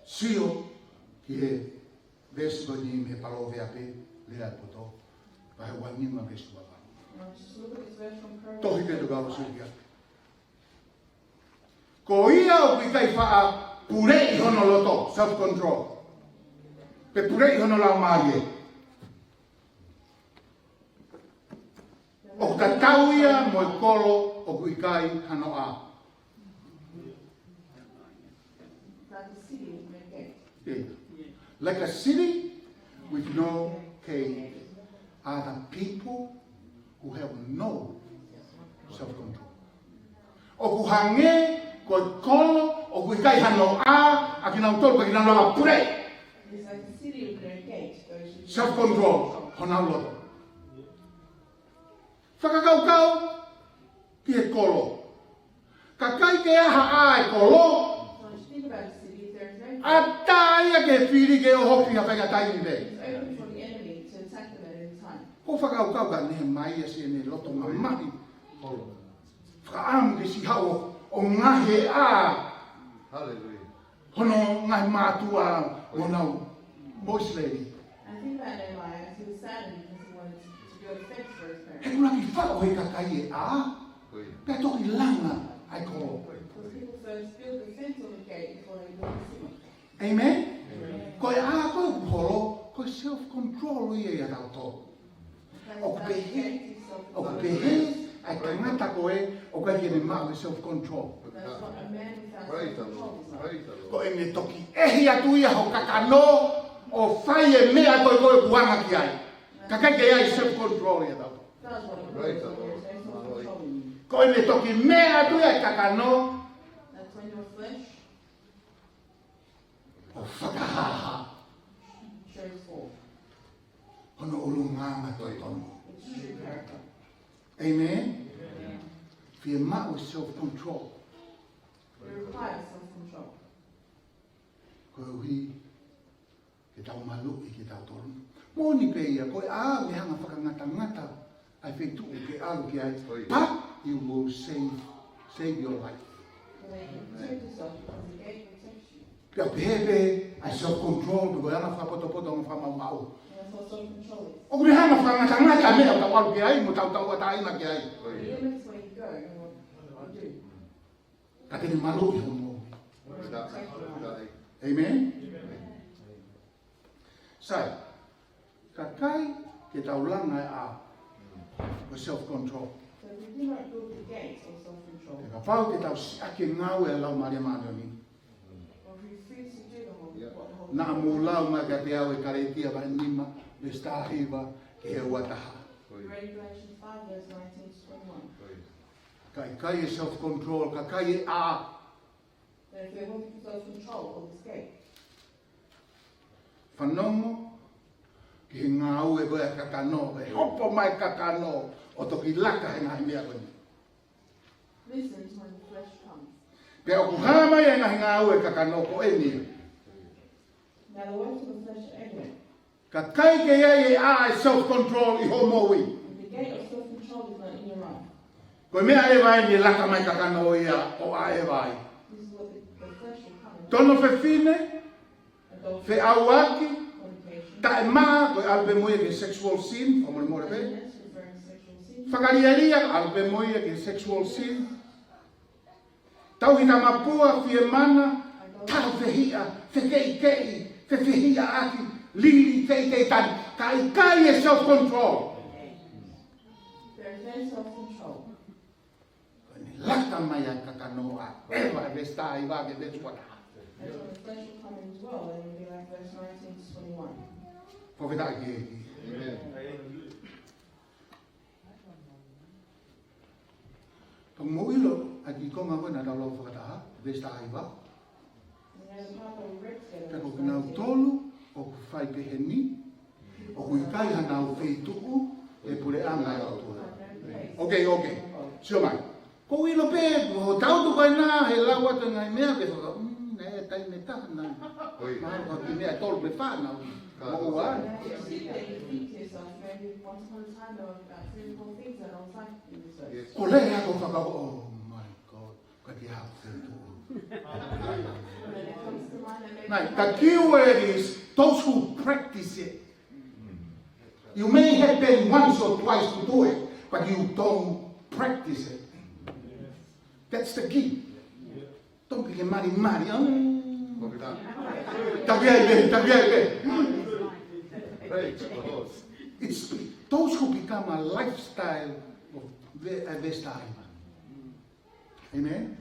Sio ki he veesi ko eni mei he Palōveape, lea ʻa e poto, vahe uanima veesi uavalu. Tohi pē ʻe tau sio ki ai. Ko ia ʻoku ʻikai faʻa puleʻi hono loto, self-control, pe puleʻi hono laumālie, ʻoku tatau ia mo e kolo ʻoku ʻikai hano ʻā. Like a city with no gate. Yeah. Like a city with no gate are the people who have no self-control. ʻOku hangē ko e kolo ʻoku ʻikai hano ʻā, ʻa kinautolu ʻikai ke nau lava pule. It's like a city with no gate, those who. Self-control, honau loto. Fakakaukau ki he kolo. Ka ʻikai ke ʻi ai ha ʻā e kolo, so just think about the city, if there is no gate, ʻatā ia ke fili ke ʻohofi ha faʻahinga taimi pē. It's open for the enemy to attack them at any time. Ko e fakakaukau kia Nehemaia, siʻene loto mamahi. Fakaʻamu ke siʻi haʻu ʻo ngaohi e ʻā. Hallelujah. Hono ngaahi mātuʻa mo honau, mo ʻIsileli. I think about Nehemiah, he was saddened because he wanted to, to build a fence for his parents. He ʻuluaki faʻu ʻe he kakai e ʻā, pea toki langa ʻa e kolo. Because people first build the fence on the gate before they build the city. Amen? Amen. Ko e ʻā ko ē ʻoku holo, ko e self-control ia ʻiate kitautolu. ʻOku pehē, ʻoku pehē ʻa e tangata ko ē ʻoku ʻikai ke ne maʻu e self-control. That's what a man without self-control is like. Ko ʻene toki ʻehi atu ia ho kakano ʻo fai e meʻa ko ē ʻoku anga ki ai. Ka ʻikai ke ʻi ai self-control ia tau. That's what a man without self-control is. Ko ʻene toki meʻa atu ia e kakano. That's when your flesh ʻo fakahāhā. Shows forth. Hono ʻulungaanga totonu. Its true character. Amen? Amen. Fiemaʻu e self-control. It requires self-control. Koeʻuhi ke tau maluʻi kitautolu. Moʻoni pē ia, ko e ʻā mei he anga fakangatangata ʻa e feituʻu ke ʻalu ki ai. Oi. But you will save, save your life. But then you protect yourself because the gate protects you. Pea pehē pē ʻa e self-control, pe ko e anga fakapotopoto, anga fakamaʻumaʻu. And that's what self-control is. ʻOku mei he anga fakangatangata e meʻa ʻoku tau ʻalu ki ai, mo tau tauʻatāina ki ai. Oi. It limits where you go and what you do. Ka te ne maluʻi hoʻo moʻui. Amen? Sai, kae ʻikai ke tau langa e ʻā ʻo e self-control. So if we do not build the gate of self-control, Te kapau te tau siʻaki e ngāue ʻa e Laumālie Māʻoniʻoni, or if we refuse to do the Holy, what the Holy Naʻa mou lau mai kiate au ʻi he Kalētia vahe nima, veesi taha hiva ki he ua taha. Read Galatians five, verse nineteen to twenty-one. Kae ʻikai e self-control, kae ʻikai e ʻā. Then if we hold self-control or escape. Fanongo ki he ngāue ko ē ʻa e kakano, ʻe hopo mai e kakano ʻo toki laka he ngaahi meʻa ko eni. Listen to when the flesh comes. Pea ʻoku hā mai e ngaahi ngāue ʻa e kakano ko eni. Now the works of the flesh are evident. Kae ʻikai ke ʻi ai e ʻā ʻo e self-control ʻi hoʻo moʻui. If the gate of self-control is not in your life, Ko e meʻa leva eni ʻe laka mai e kakano ia ʻo ʻaʻeva ai. This is what the, the flesh will come in. Tono fefine, adultery, feʻauaki, fornication, taʻemaʻa, ko e ʻalu pē mo ia ki he sexual sin, fakamolemole pē. Uncleanness, referring to sexual sin. Fakalielia, ʻalu pē mo ia ki he sexual sin. Tauhi tamapua, fiemana, tāufehiʻa, fekeʻikeʻi, fefehiʻaʻaki, lili, feʻiteʻitani. Kae ʻikai e self-control. There is no self-control. Ko eni laka mai e kakano ʻo ʻaʻeva, veesi taha hiva ki he veesi ua taha. That's when the flesh will come in as well, and it'll be like verse nineteen to twenty-one. Fakafetaʻi ki he ʻEiki. Amen. Pea mou ʻilo ʻa e kiʻi konga ko ē naʻa tau lau fakataha, veesi taha hiva. Pea ko kinautolu ʻoku fai peheni, ʻoku ʻikai hanau feituʻu ʻi he puleʻanga ʻo e ʻOtua. Okay, okay. Sio mai. Ko e ʻilo pē, ʻoku tau tuku ai na he lau atu e ngaahi meʻa pē faka, mm, naʻe taimi ʻe taha na. Oi. Mahalo ko e kiʻi meʻa ʻe tolu pe fā na. Ka. Mo ua. You see that you think to yourself, maybe once upon a time there were about three or four things that I was like in this way. Yes. Ko e lea ko ē faka, oh my God, ka ki ha feituʻu. And then it comes to mind that maybe Now, the key word is those who practice it. You may happen once or twice to do it, but you don't practice it. That's the key. Don't be a mari mari. Oh. Tapu ai pē, tapu ai pē. Praise the Lord. It's those who become a lifestyle of the, uh, lifestyle. Amen.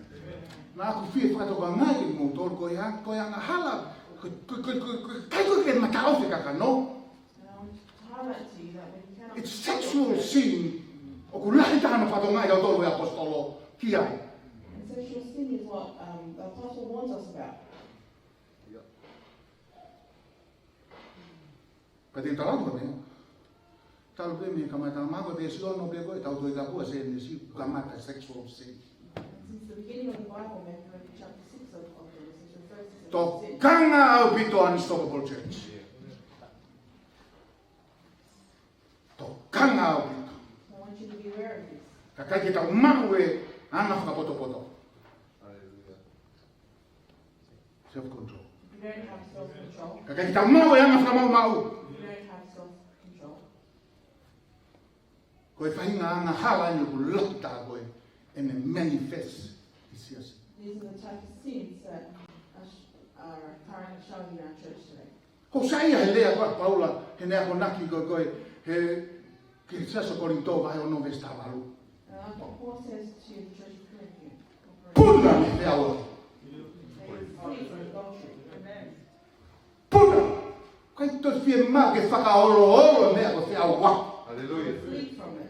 Naʻa ku fie fakatokangaʻi kimoutolu ko e, ko e angahala, ko, ko, ko, ko, ko, ʻikai ko e mataʻofi e kakano. It's sexual sin. ʻOku lahi taha hono fakatokangaʻi ʻe kitautolu ʻa e ʻaposetolo ki ai. And sexual sin is what, um, the apostle warns us about. Ka te tala mo ne. Talu pē mei he kamata, mako te sio no pē ko e tau Tohi Tapu ʻa Sēnesi, kamata sexual sin. Since the beginning of the Bible, Matthew chapter six of, of Genesis refers to sexual sin. Tokanga ʻaupito unstoppable church. Tokanga ʻaupito. I want you to be aware of this. Kae ʻikai ke tau maʻu e anga fakapotopoto. Hallelujah. Self-control. If you don't have self-control, Kae ʻikai ke tau maʻu e anga fakamaʻumaʻu. If you don't have self-control, Ko e faʻahinga angahala eni ʻoku lahi taha ko ē ʻene manifest ʻi he siasi. These are the type of sins that are, are currently showing in our church today. Ko e saiʻia he lea ko ē ʻa Paula, heʻene akonaki ko ē, ko ē, he, ki he siasi ʻo Kolinitō vahe ono veesi taha valu. And that's what Paul says to the church of Corinth. Puna mei he feʻauaki. They flee from adultery. Puna. ʻIkai toe fiemaʻu ke fakaoloolo e meʻa ko e feʻauaki. Hallelujah. Flee from it.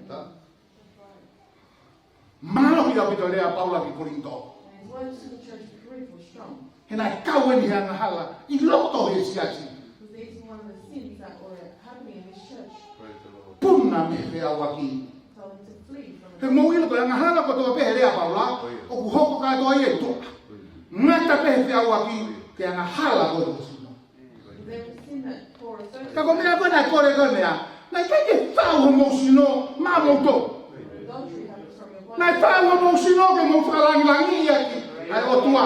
Mālohi ʻaupito e lea ʻa Paula ki Kolinitō. And his words to the church of Corinth were strong. He naʻe kau eni he angahala ʻi loto he siasi. Because these were one of the sins that were happening in this church. Praise the Lord. Puna mei he feʻauaki. Tell them to flee from it. He mou ʻilo ko e angahala kotoa pē he lea ʻa Paula, ʻoku hoko kātoa ia ʻi tuʻa. Ngata pē he feʻauaki ke angahala ko e sino. There was sin that for a certain Ka ko e meʻa ko ē naʻe kole ko e meʻa. Naʻe ʻikai ke faʻu homou sino maʻamoutolu. Adultery happens from your body. Naʻe faʻu homou sino ke mou fakalangilangiʻi ʻaki ʻa e ʻOtua.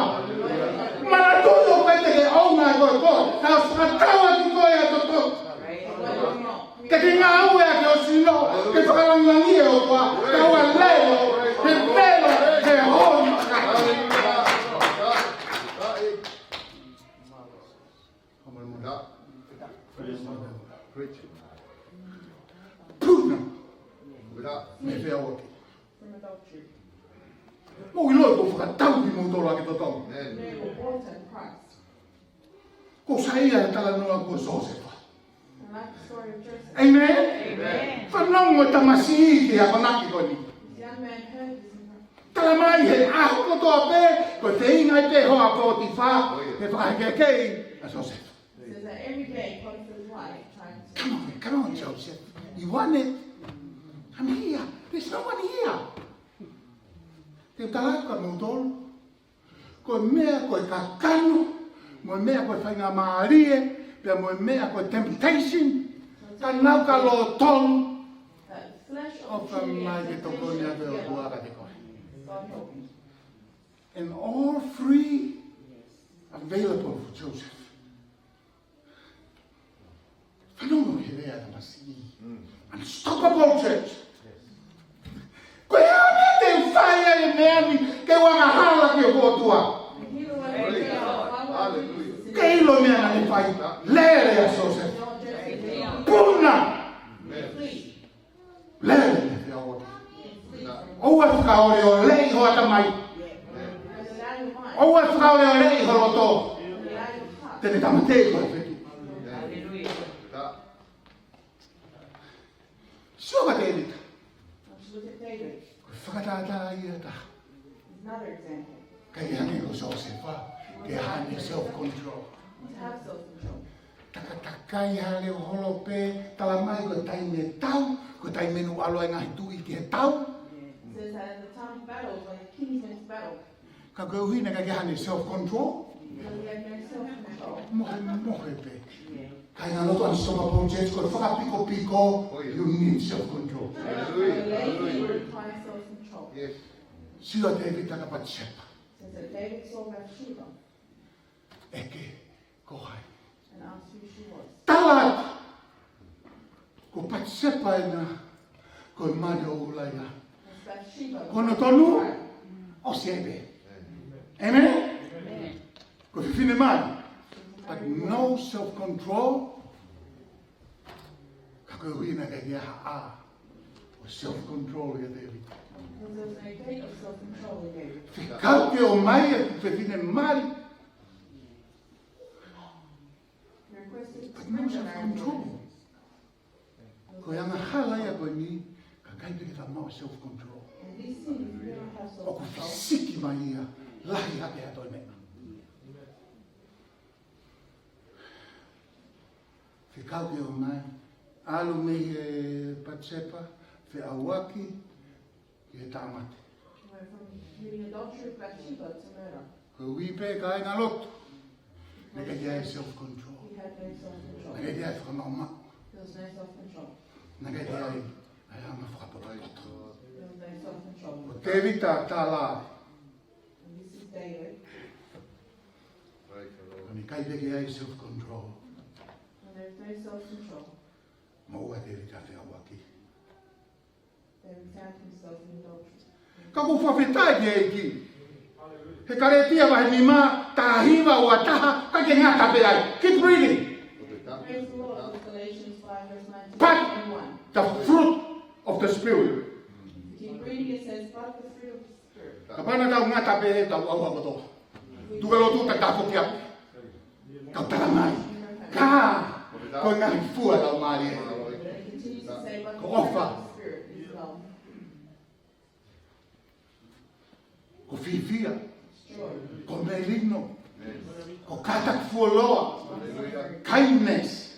Manatuʻi ʻoku ʻikai te ke ʻouna ʻe koe koe. Ka ʻoku fakatau ʻaki koe ʻa e toto. Ke ke ngāue ʻaki ho sino ke fakalangilangiʻi e ʻOtua. Ka ʻoua leo, he vela, he hona. Puna. Mei he feʻauaki. Mou ʻilo ʻoku fakatau kimoutolu ʻaki e toto. They were bought at a price. Ko e saiʻia e talanoa ko Siosefa. I like the story of Joseph. Amen. Amen. Fanongo e tamasiʻi ki he akonaki ko eni. This young man heard this and Tala mai he ʻaho kotoa pē, ko e feinga ai pē hoa ʻo Potifa ke fakahekeheke ʻa Siosefa. Says that every day Potiphar's wife tried to Come on, come on, Joseph. You want it? I'm here. There's no one here. Te u tala atu kia moutolu. Ko e meʻa ko e kakano, mo e meʻa ko e faingamālie, pea mo e meʻa ko e temptation, ka nau ka lōtonu, ʻofa mai ke tokoni atu e ʻOtua kiate koe. And all three available for Joseph. Fanongo ki he lea ʻa e tamasiʻi. Unstoppable church. Ko e hā e meʻa te u fai ai e meʻa ni ke u angahala ki he ʻOtua? Ke ʻilo e meʻa naʻá ne fai. Lele ʻa Siosefa. Puna. Lele ʻi he feʻauaki. ʻOua ʻe fakaoleoleʻi ho ʻatamai. ʻOua ʻe fakaoleoleʻi ho loto. Te ne tāmateʻi koe ʻe he feituʻu. Sio kia Tēvita. Ko e fakatātā ia ʻe taha. Another example. ʻIkai ke hangē ko Siosefa, ke ʻi ai haʻane self control. To have self control. Takatakai ha leʻo holo pē, tala mai ko e taimi e tau, ko e taimi ʻoku ʻalu ai e ngaahi tuʻi ki he tau. It says that in the time of battle, when the kings went to battle, Ka koeʻuhi naʻe ʻikai ke ʻi ai haʻane self control, because he had no self control. Mohemohe pē. Kāinga lotu, unstoppable church, ko e fakapikopiko, you need self control. Hallelujah. Hallelujah. Requires self control. Yes. Sio Tēvita kia Patisepa. Says that David saw Bathsheba. ʻEke, ko hai? And asked who she was. Tala atu, ko Patisepa ena, ko e mali ʻo ʻUlaia. That's Bathsheba. Ko hono tonu, ʻosi ia pē. Amen? Amen. Ko e fefine mali. But no self control. Ka koeʻuhi naʻe ʻikai ke ʻi ai ha ʻā ʻo self control ʻia Tēvita. Because there was no gate of self control in David. Fekau ke ʻomai ʻeku fefine mali. Requested to bring the marriage. But no self control. Ko e angahala ia ko eni, ka ʻikai pē ke ta maʻu self control. And this sin, if you don't have self control, ʻoku fisiki mai ia, lahi hake atu e meʻa. Fekau ke ʻomai, ʻalu mei he Patisepa, feʻauaki, ki he tāmate. Went from committing adultery with Bathsheba to murder. Koeʻuhi pē kāinga lotu, naʻe ʻikai ke ʻi ai e self control. He had no self control. Naʻe ʻikai ke ʻi ai e fakamaʻumaʻu. There was no self control. Naʻe ʻikai ke ʻi ai e anga fakapotopoto. There was no self control. Ko Tēvita tala. And this is David. Ko eni ʻikai pē ke ʻi ai e self control. When there's no self control, Moʻua Tēvita feʻauaki. David found himself in adultery. Ka ʻoku ou fakafetaʻi ki he ʻEiki. He Kalētia vahe nima, taha hiva ua taha, ʻikai ke ngata pē ai. Keep reading. Praise the Lord, Galatians five verse nineteen and one. But the fruit of the Spirit. Keep reading, it says, "But the fruit of the Spirit." Kapau naʻa tau ngata pē he tau ʻauha kotoa. Tuku e lotu ta tafoki atu. Kau tala mai. Ka. Ko e ngaahi fua lau mālie. Ko ʻofa. Ko fiefia. Ko melino. Ko kātaki fuoloa. Kindness.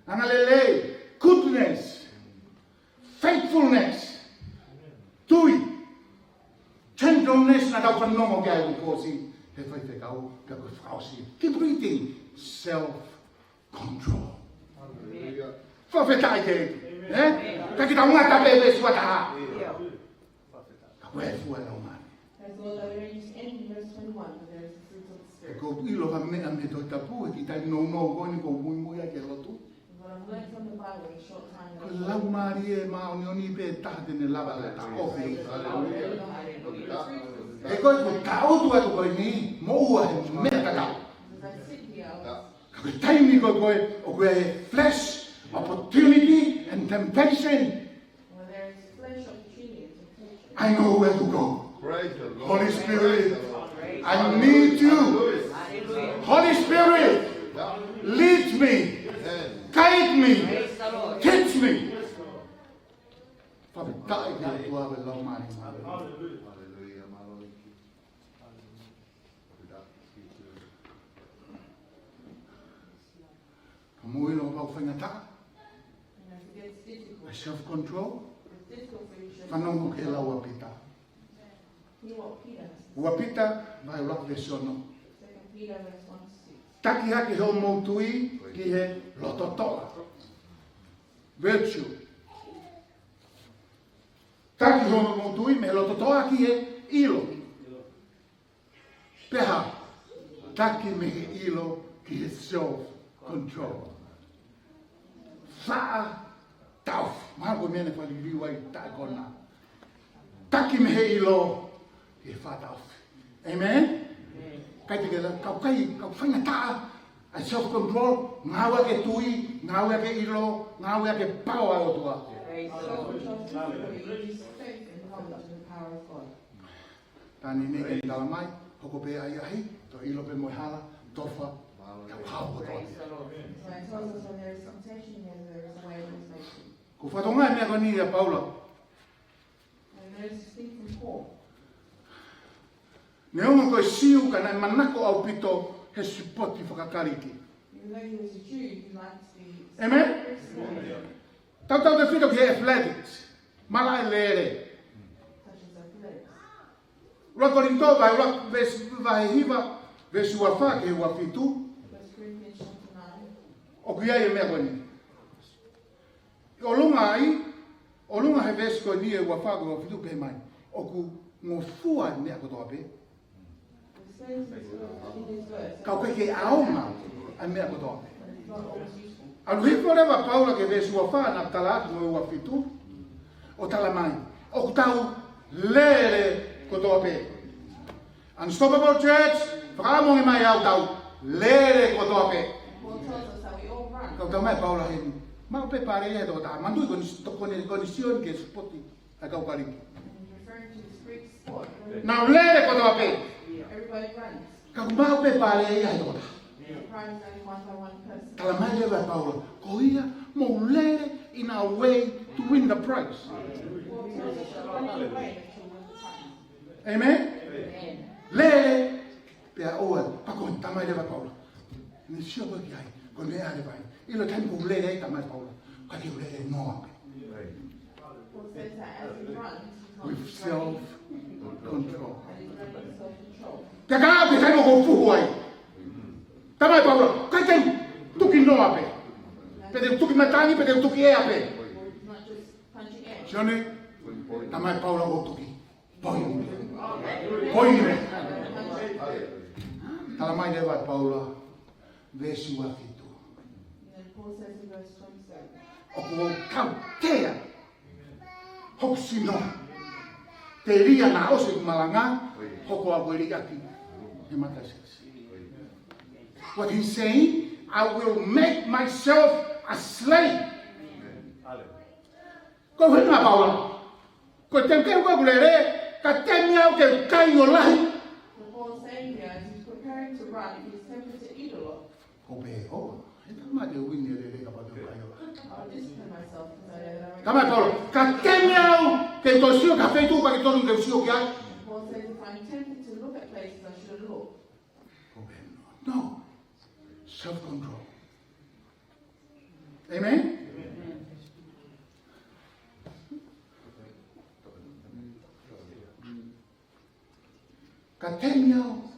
Angalelei. Goodness. Faithfulness. Tui. Gentleness naʻa tau fanongo ki ai ʻi he kuo ʻosi. He faifekau, pea ko e fakaʻosi. Keep reading. Self-control. Fakafetaʻi ki he ʻEiki. Ē? Ka kita ngata pē veesi ua taha. Ka ko e fua lau mai. That's all that we read, just end in verse twenty-one, but there is the fruit of the Spirit. Ko e ʻilo ha meʻa mei he Tohi Tapu, he kiʻi taimi nounou ko eni ʻoku ou muimui ai ki he lotu. What I've learned from the Bible in a short time that Ko e Laumālie Māʻoniʻoni pē taha te ne lava ʻo taʻofi. Hallelujah. He ko e ʻoku ou tangutu atu ko eni, moʻua he meʻa tatau. As I sit here, I was Ka ko e taimi ko ē, ʻoku ʻi ai e flesh, opportunity, and temptation. Where there is flesh, opportunity, and temptation. I know where to go. Praise the Lord. Holy Spirit, Praise the Lord. I need you. Hallelujah. Holy Spirit, lead me, Amen. Guide me, Praise the Lord. Teach me. Fakafetaʻi ki he ʻOtua ʻa e Laumālie. Hallelujah. Hallelujah. Ka mou ʻilo ʻoku faingataʻa. And as it gets difficult, ʻA e self-control. It's difficult for you to Fanongo ki he lau ʻa Pita. Hear what Peter has to say. Ua Pita, vahe ʻuluaki veesi ono. Second Peter verse one to six. Taki hake hoʻomou tui ki he loto toʻa. Virtue. Taki hoʻomou tui mei he loto toʻa ki he ʻilo. Pea hā, taki mei he ʻilo ki he self-control. Faʻa taʻofi. Mahalo ko e meʻa naʻe fakaliliu ai taʻekona. Taki mei he ʻilo ki he faʻa taʻofi. Amen? Kai te ke la, kau kai, kau faingataʻa, ʻa e self-control, ngāue ʻaki e tui, ngāue ʻaki e ʻilo, ngāue ʻaki e power ʻa e ʻOtua. Praise the Lord. Hallelujah. Use faith and knowledge and the power of God. Tani nei ke tala mai, hoko pē ʻahiʻahi, toe ʻilo pē mo e hala, tofa, ka hao kotoa. Praise the Lord. So it tells us when there is temptation, there, there is a way of temptation. Ko e fatongia e meʻa ko eni ʻa Paula. And there is this thing from Paul. Neongo ko e Siu ka naʻe manako ʻaupito he sipoti fakaKalisi. Even though he was a Jew, he liked the Amen? Tautautefito ki he athletics, malaʻe lele. Such as athletics. ʻUluaki Kolinitō vahe ʻuluaki veesi, vahe hiva, veesi ua fā ki he ua fitu. First Corinthians chapter nine. ʻOku ʻi ai e meʻa ko eni. ʻOlunga ai, ʻolunga he veesi ko eni ʻe ua fā ki he ua fitu pehē mai. ʻOku ngofua e meʻa kotoa pē. Ka ʻoku ʻikai ke ʻaonga ʻa e meʻa kotoa pē. ʻAlu hifo leva ʻa Paula ki he veesi ua fā naʻa ku tala atu mo e ua fitu. ʻO tala mai, ʻoku tau lele kotoa pē. Unstoppable Church, fakaʻamu ange mai ʻoku tau lele kotoa pē. Ka ʻoku tala mai ʻe Paula heni, maʻu pē pale ia ʻe he tokotaha. Manatuʻi ko eni, ko eni, ko eni Sione ki he sipoti ʻa e kau Kalisi. He's referring to this Greek sport. Nau lele kotoa pē. Everybody runs. Ka ʻoku maʻu pē pale ia ʻe he tokotaha. Surprised only one by one person. Tala mai leva ʻe Paula, ko ia, mou lele in our way to win the prize. Paul tells us the only way to win the prize. Amen? Amen. Lele, pea ʻoua, pea ko e tala mai leva ʻe Paula. Ne sio ko ē ki ai, ko e meʻa leva ia. ʻIlo e taimi ʻoku lele ai, tala mai ʻe Paula, ka ke lele noa pē. Paul says that as he runs, he's not With just running, self-control. But he's running with self-control. Pea ka ʻi ai pē taimi ʻoku fuhu ai. Tala mai ʻe Paula, ʻikai ke tuki noa pē. Pe te tuki matangi, pe te tuki ea pē. Not just punching air. Sione, tala mai ʻe Paula ʻoku tuki. Poini. Poini. Tala mai leva ʻe Paula, veesi ua fitu. And then Paul says in verse twenty-seven, ʻOku ou tautea hoku sino, telia naʻa ʻosi ʻeku malanga, hoko ʻa e liʻaki he mataʻi siasi. What he's saying, I will make myself a slave. Ko e ʻuhinga ʻa Paula. Ko e temi ke ʻoku lele, ka temi au ke kai ʻo lahi. The Paul saying here, as he's preparing to run, he's tempted to eat a lot. Ko pē ʻoua, he tala mai te u uini e lele kapau te u kai ʻo lahi. I'll discipline myself because I know that I Tala mai ʻe Paula, ka temi au ke toe sio ki ha feituʻu ʻoku ʻikai totonu ke u sio ki ai. Paul says, if I'm tempted to look at places I shouldn't look. Ko pē ʻoua. No. Self-control. Amen? Ka temi au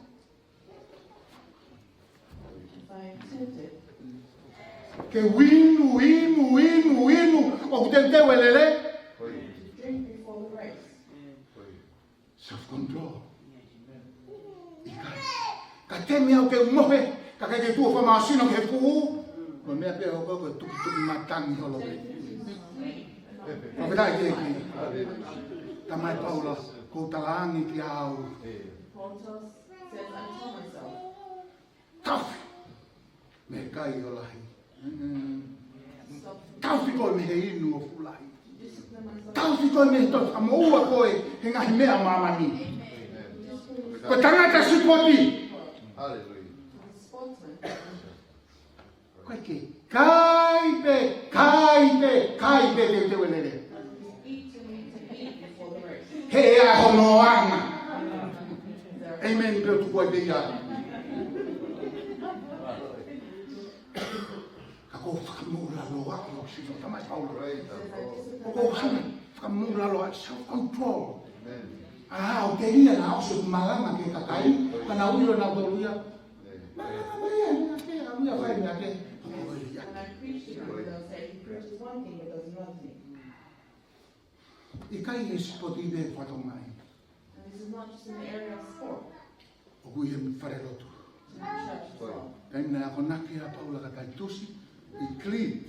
Te u inu, inu, inu, inu, ʻoku teuteu e lele. Drink before the race. Self-control. ʻIkai. Ka temi au ke mohe, ka ʻikai ke tuʻu fakamāsino ke fuʻu. Ko e meʻa pē ʻoku ou ko e tukituki matangi holo pē. Fakafetaʻi ki he ʻEiki. Talamai ʻe Paula, ko e talaange kiate au. Paul tells, says, I tell myself, Tauhi mei he kai ʻo lahi. Mm. Tauhi koe mei he inu ʻo fuʻu lahi. Tauhi koe mei he toe fakamoʻua koe he ngaahi meʻa ʻa māmani. Ko e tangata sipoti. Hallelujah. Ko e ke kai pē, kai pē, kai pē teuteu e lele. He ʻe ʻi ai hono anga. Amen. Pea tuku ai pē ia. Ka ʻoku ou fakamoʻulaloa, ʻoku ou sio, talamai ʻe Paula. ʻOku ou hanga fakamoʻulaloa, self-control. ʻA, ʻoku telia naʻa ʻosi ʻeku malanga ki he kakai, ka nau ʻilo nautolu ia. Malanga mai ia, meʻa kehe, ʻa, meʻa fai, meʻa kehe. When I preach to them, they'll say, he preaches one thing but does another thing. ʻIkai he sipoti pē ʻoku fatongia ai. And this is not just in the area of sport. ʻOku ʻi he falelotu. It's in the church as well. Taimi naʻe akonaki ai ʻa Paula kia Taitusi, he cleared.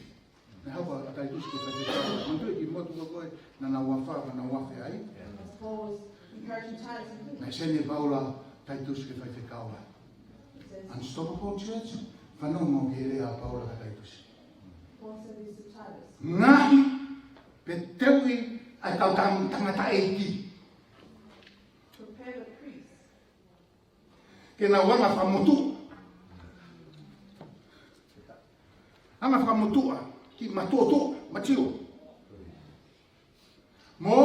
Naʻe haʻu ʻa Taitusi ke faifekau. Manatuʻi e kiʻi motu ko ē, naʻa nau afe, naʻa nau afe ai. As Paul was encouraging Titus and Timothy. Naʻe send ʻe Paula Taitusi ke faifekau ai. He says, Unstoppable Church, fanongo ki he lea ʻa Paula kia Taitusi. Paul said this to Titus. Ngaohi pea teuʻi ʻa e kau tang-, tangataʻeiki. Prepare the priests. Ke nau anga fakamotuʻa. Anga fakamotuʻa, kiʻi matuʻotuʻa, mature. Mo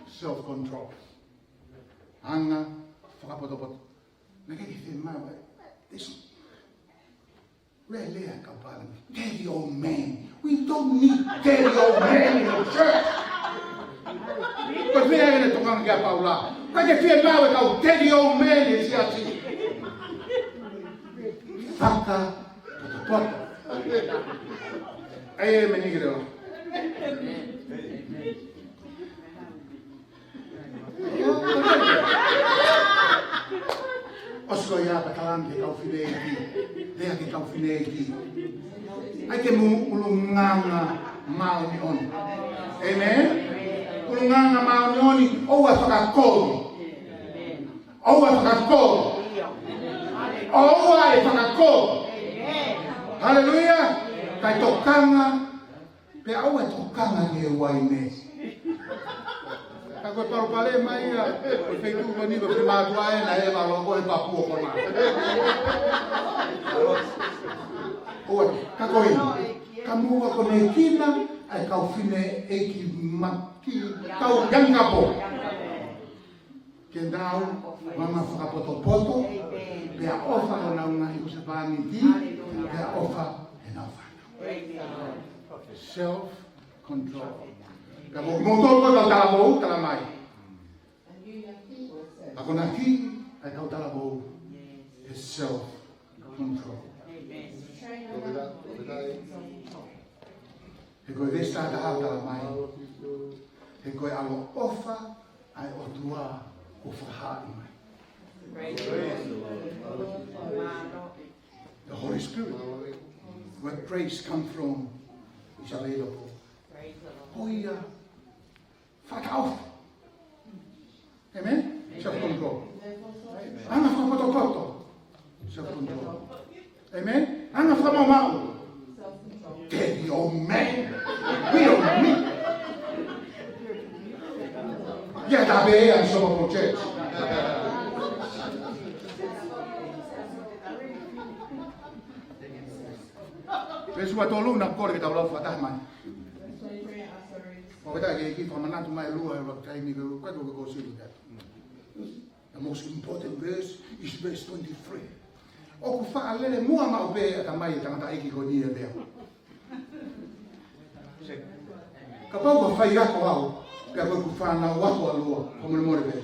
self-control. Anga fakapotopoto. Naʻe ʻikai ke fiemaʻu, this lelea kau palani. Dirty old man. We don't need dirty old man in the church. Ko e meʻa ʻeni ʻoku tokanga ki ai ʻa Paula. ʻIkai ke fiemaʻu e kau dirty old man ʻi he siasi. Fakapotopoto. ʻAi e meni ke leo. ʻOsi ko ia pea talaange ki he kau fineʻeiki. Lea ki he kau fineʻeiki. ʻAi ke mou ʻulungaanga māʻoniʻoni. Amen? ʻUlungaanga māʻoniʻoni, ʻoua ʻe fakakolo. ʻOua ʻe fakakolo. ʻOua ʻe fakakolo. Haleluia. Kae tokanga. Pea ʻoua ʻe tokanga ki he uaine. Ka ko e palopalema ia, ko e feituʻu ko eni, ko e finemātuʻa ē, naʻe ʻeva loko he papu ʻo kona. ʻOua, ka ko eni, ka mou akonekina ʻa e kau fineʻeiki maki, kau young couple. Ke nau anga fakapotopoto, pea ʻofa honau ngaahi husepāniti, pea ʻofa ʻenau fānau. Self-control. Pea ko kimoutolu ko e kau talavou, talamai. Akonaki ʻa e kau talavou he self-control. He ko e veesi taha taha ʻoku talamai. He ko e ʻaloʻofa ʻa e ʻOtua kuo fakahaaʻi mai. The Holy Spirit, where grace come from, is available. Ko ia, fakataʻofi. Amen? Self-control. Anga fakapotopoto. Self-control. Amen? Anga fakamaʻumaʻu. Tell your man. We don't need. Yeah, that be Unstoppable Church. Veesi ua tolu naʻa ku kole ke tau lau fakataha mai. Ko e taha ke kiʻi fakamanatu mai lua he ʻuluaki taimi ko e ko e ko e ko e sili ka. The most important verse is verse twenty-three. ʻOku faʻa lele muʻa maʻu pē ʻa e tamai e tangataʻeiki ko eni e meʻa. Kapau ʻoku fai ako au, pea ko ʻeku fānau ako ʻa lua, ko molemole pē.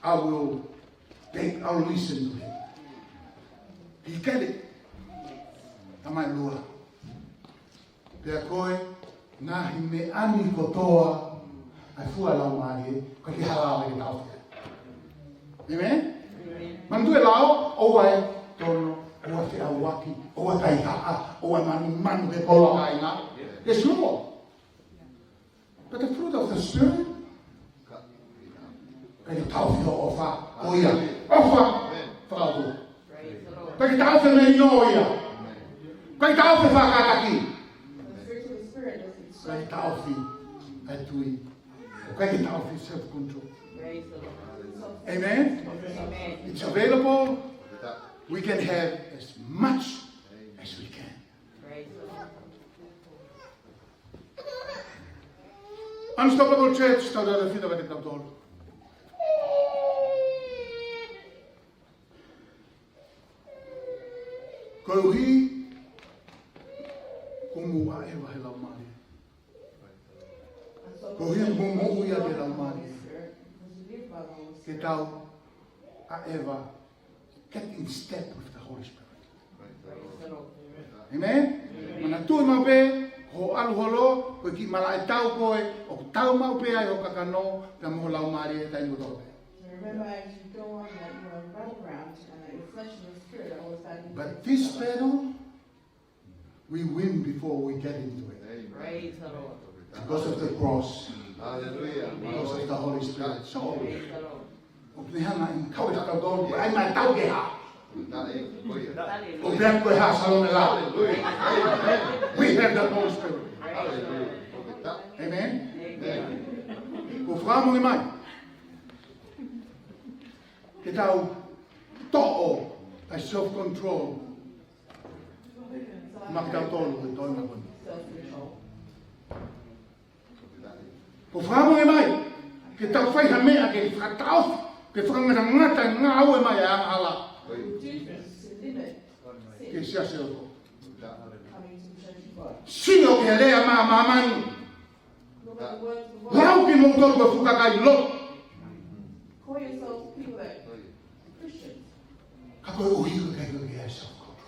I will take, I will listen to him. He get it. Tamai lua. Pea ko e ngaahi meʻa ni kotoa ʻa e fua ʻa e Laumālie, ʻoku ʻikai ke hala ʻo ke taʻofi. Amen? Amen. Manatuʻi e lao, ʻoua ʻe tono, ʻoua ʻe feʻauaki, ʻoua ʻe kaihaʻa, ʻoua ʻe manumanu he koloa kāinga. Yes, Lord. But the fruit of the Spirit, ʻikai ke taʻofi hoʻo ʻofa, ko ia. ʻOfa, fakaʻotua. ʻIkai ke taʻofi e melino ia. ʻIkai ke taʻofi e faʻa kātaki. ʻIkai ke taʻofi e tui. ʻIkai ke taʻofi e self-control. Amen? Amen. It's available. We can have as much as we can. Unstoppable Church, tau tau fita kate tautolu. Koeʻuhi, kuo mou ʻaʻeva he Laumālie. Koeʻuhi kuo mou moʻui ʻaki e Laumālie. Ke tau ʻaʻeva, get in step with the Holy Spirit. Amen? Manatuʻi maʻu pē, ko hoʻo ʻalu holo, ko e kiʻi malaʻe tau ko ē, ʻoku tau maʻu pē ai hoʻo kakano, pea mo e Laumālie he taimi kotoa pē. So remember, as you go on, that you are run around, and that your flesh and your spirit are always battling with each other. But this battle, we win before we get into it. Praise the Lord. Because of the cross. Hallelujah. Because of the Holy Spirit. So, praise the Lord. ʻOku ne hanga ʻo kau ʻi he tautolu, ʻai mai tau ke hā. Hallelujah. ʻO pea ko e hā, Salome la. Hallelujah. We have the Holy Spirit. Hallelujah. Amen? Amen. Ko e fakamoʻoni mai. Ke tau toʻo ʻa e self-control. Maʻa kitautolu he toenga ko eni. Ko e fakamoʻoni mai, ke tau fai ha meʻa ke fakataʻofi, ke fakangatangata e ngāue mai ʻa e angahala ki he siasi ʻo e ʻOtua. Sio ki he lea ʻa māmani. Lau kimoutolu ko e fuʻu kakai lotu. Call yourselves people that are Christians. Ka koeʻuhi ʻoku ʻikai ke ʻi ai e self-control.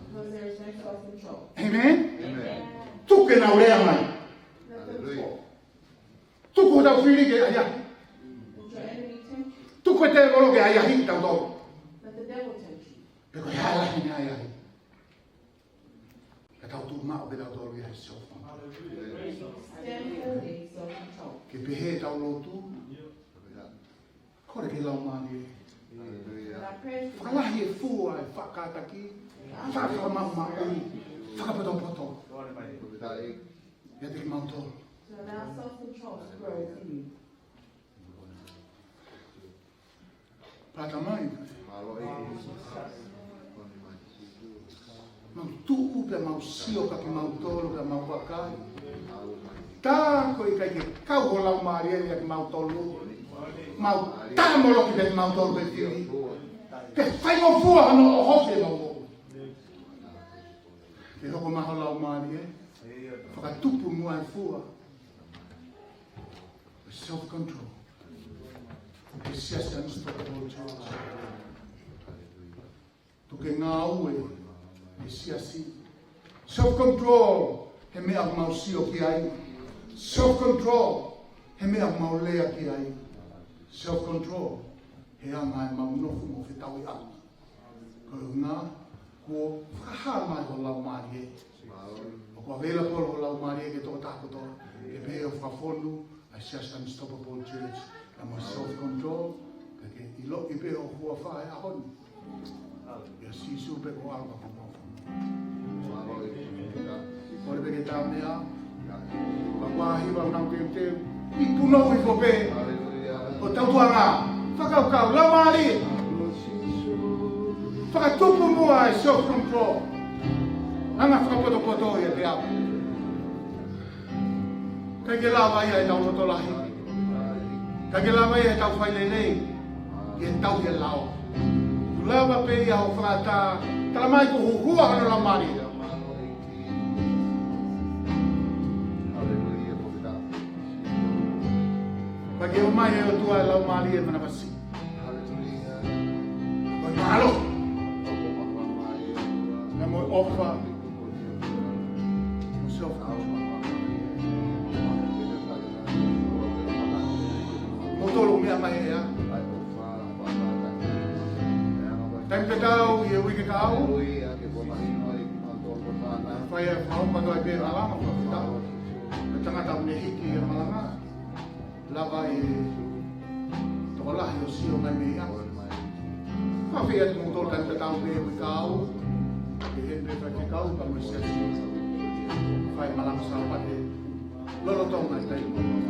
Because there is no self-control. Amen? Amen. Tuku ke nau lea mai. Let them talk. Tuku hotau fili ke ʻahiʻahi. Let your enemy tempt you. Tuku e tēvolo ke ʻahiʻahiʻi kitautolu. Let the devil tempt you. Pe ko e hā e lahi ʻene ʻahiʻahi. Ka tau tuʻu maʻu pē tautolu ia he self-control. Stand firmly in self-control. Ke pehē ʻetau lotu, kole ki he Laumālie. Hallelujah. Fakalahi e fua ʻa e faʻa kātaki, faʻa fakamaʻumaʻu, fakapotopoto. ʻIate kimautolu. So allow self-control to grow within you. Pea Tamai, mau tuʻu pea mau sio kia kimautolu pea mau vakai. Tā ko e ʻikai ke kau ho Laumālie ʻia kimautolu. Mau tāmoloki pē kimautolu he fili. Ke faingofua hono ʻohofi ʻemau moʻui. Ke hoko mai ho Laumālie, fakatupu muʻa e fua. Self-control. He siasi Unstoppable Church. Tuku ke ngāue he siasi. Self-control he meʻa ʻoku mau sio ki ai. Self-control he meʻa ʻoku mau lea ki ai. Self-control he anga ʻemau nofo mo fetauʻi ʻanga. Ko e ʻuhinga, kuo fakahā mai ho Laumālie. ʻOku available ho Laumālie ki he tokotaha kotoa. Ke pehē ʻo fakafonu ʻa e siasi Unstoppable Church. Ka mo e self-control, ka ke ʻiloʻi pē hoʻo huafa he ʻaho ni. ʻIa Sīsū pē ko e ʻAlo ka ko e Fakamoʻui. Kole pē ke tā meʻa. Ka kuo hiva ʻenau teuteu. ʻI punou hifo pē. Ko hotau tuʻunga. Fakakaukau, Laumālie. Fakatupu muʻa e self-control. Anga fakapotopoto ʻiate au. ʻIkai ke lava ia ʻetau loto lahi. ʻIkai ke lava ia ʻetau fai lelei. Ke tau ke lao. Kuo lava pē ia ʻo fakatā. Tala mai kuo huhua hono Laumālie. Hallelujah. Ka ke ʻomai ʻe he ʻOtua e Laumālie manavasiʻi. Hallelujah. Ko e mālohi. Pea mo e ʻofa. Mo e self-control. Taimi tatau ʻi he uike kahaʻu. Fai e fakahoko atu ai pē malanga fakafetaʻi. Ko e tangata ʻoku ne hiki e malanga. Lava e tokolahi ʻo sio mai mei ai. Fakafetaʻi atu kimoutolu taimi tatau pē uike kahaʻu. Ke heni pē faifekau pea mo e siasi. Fai malanga Sāpate. Lolotonga e taimi.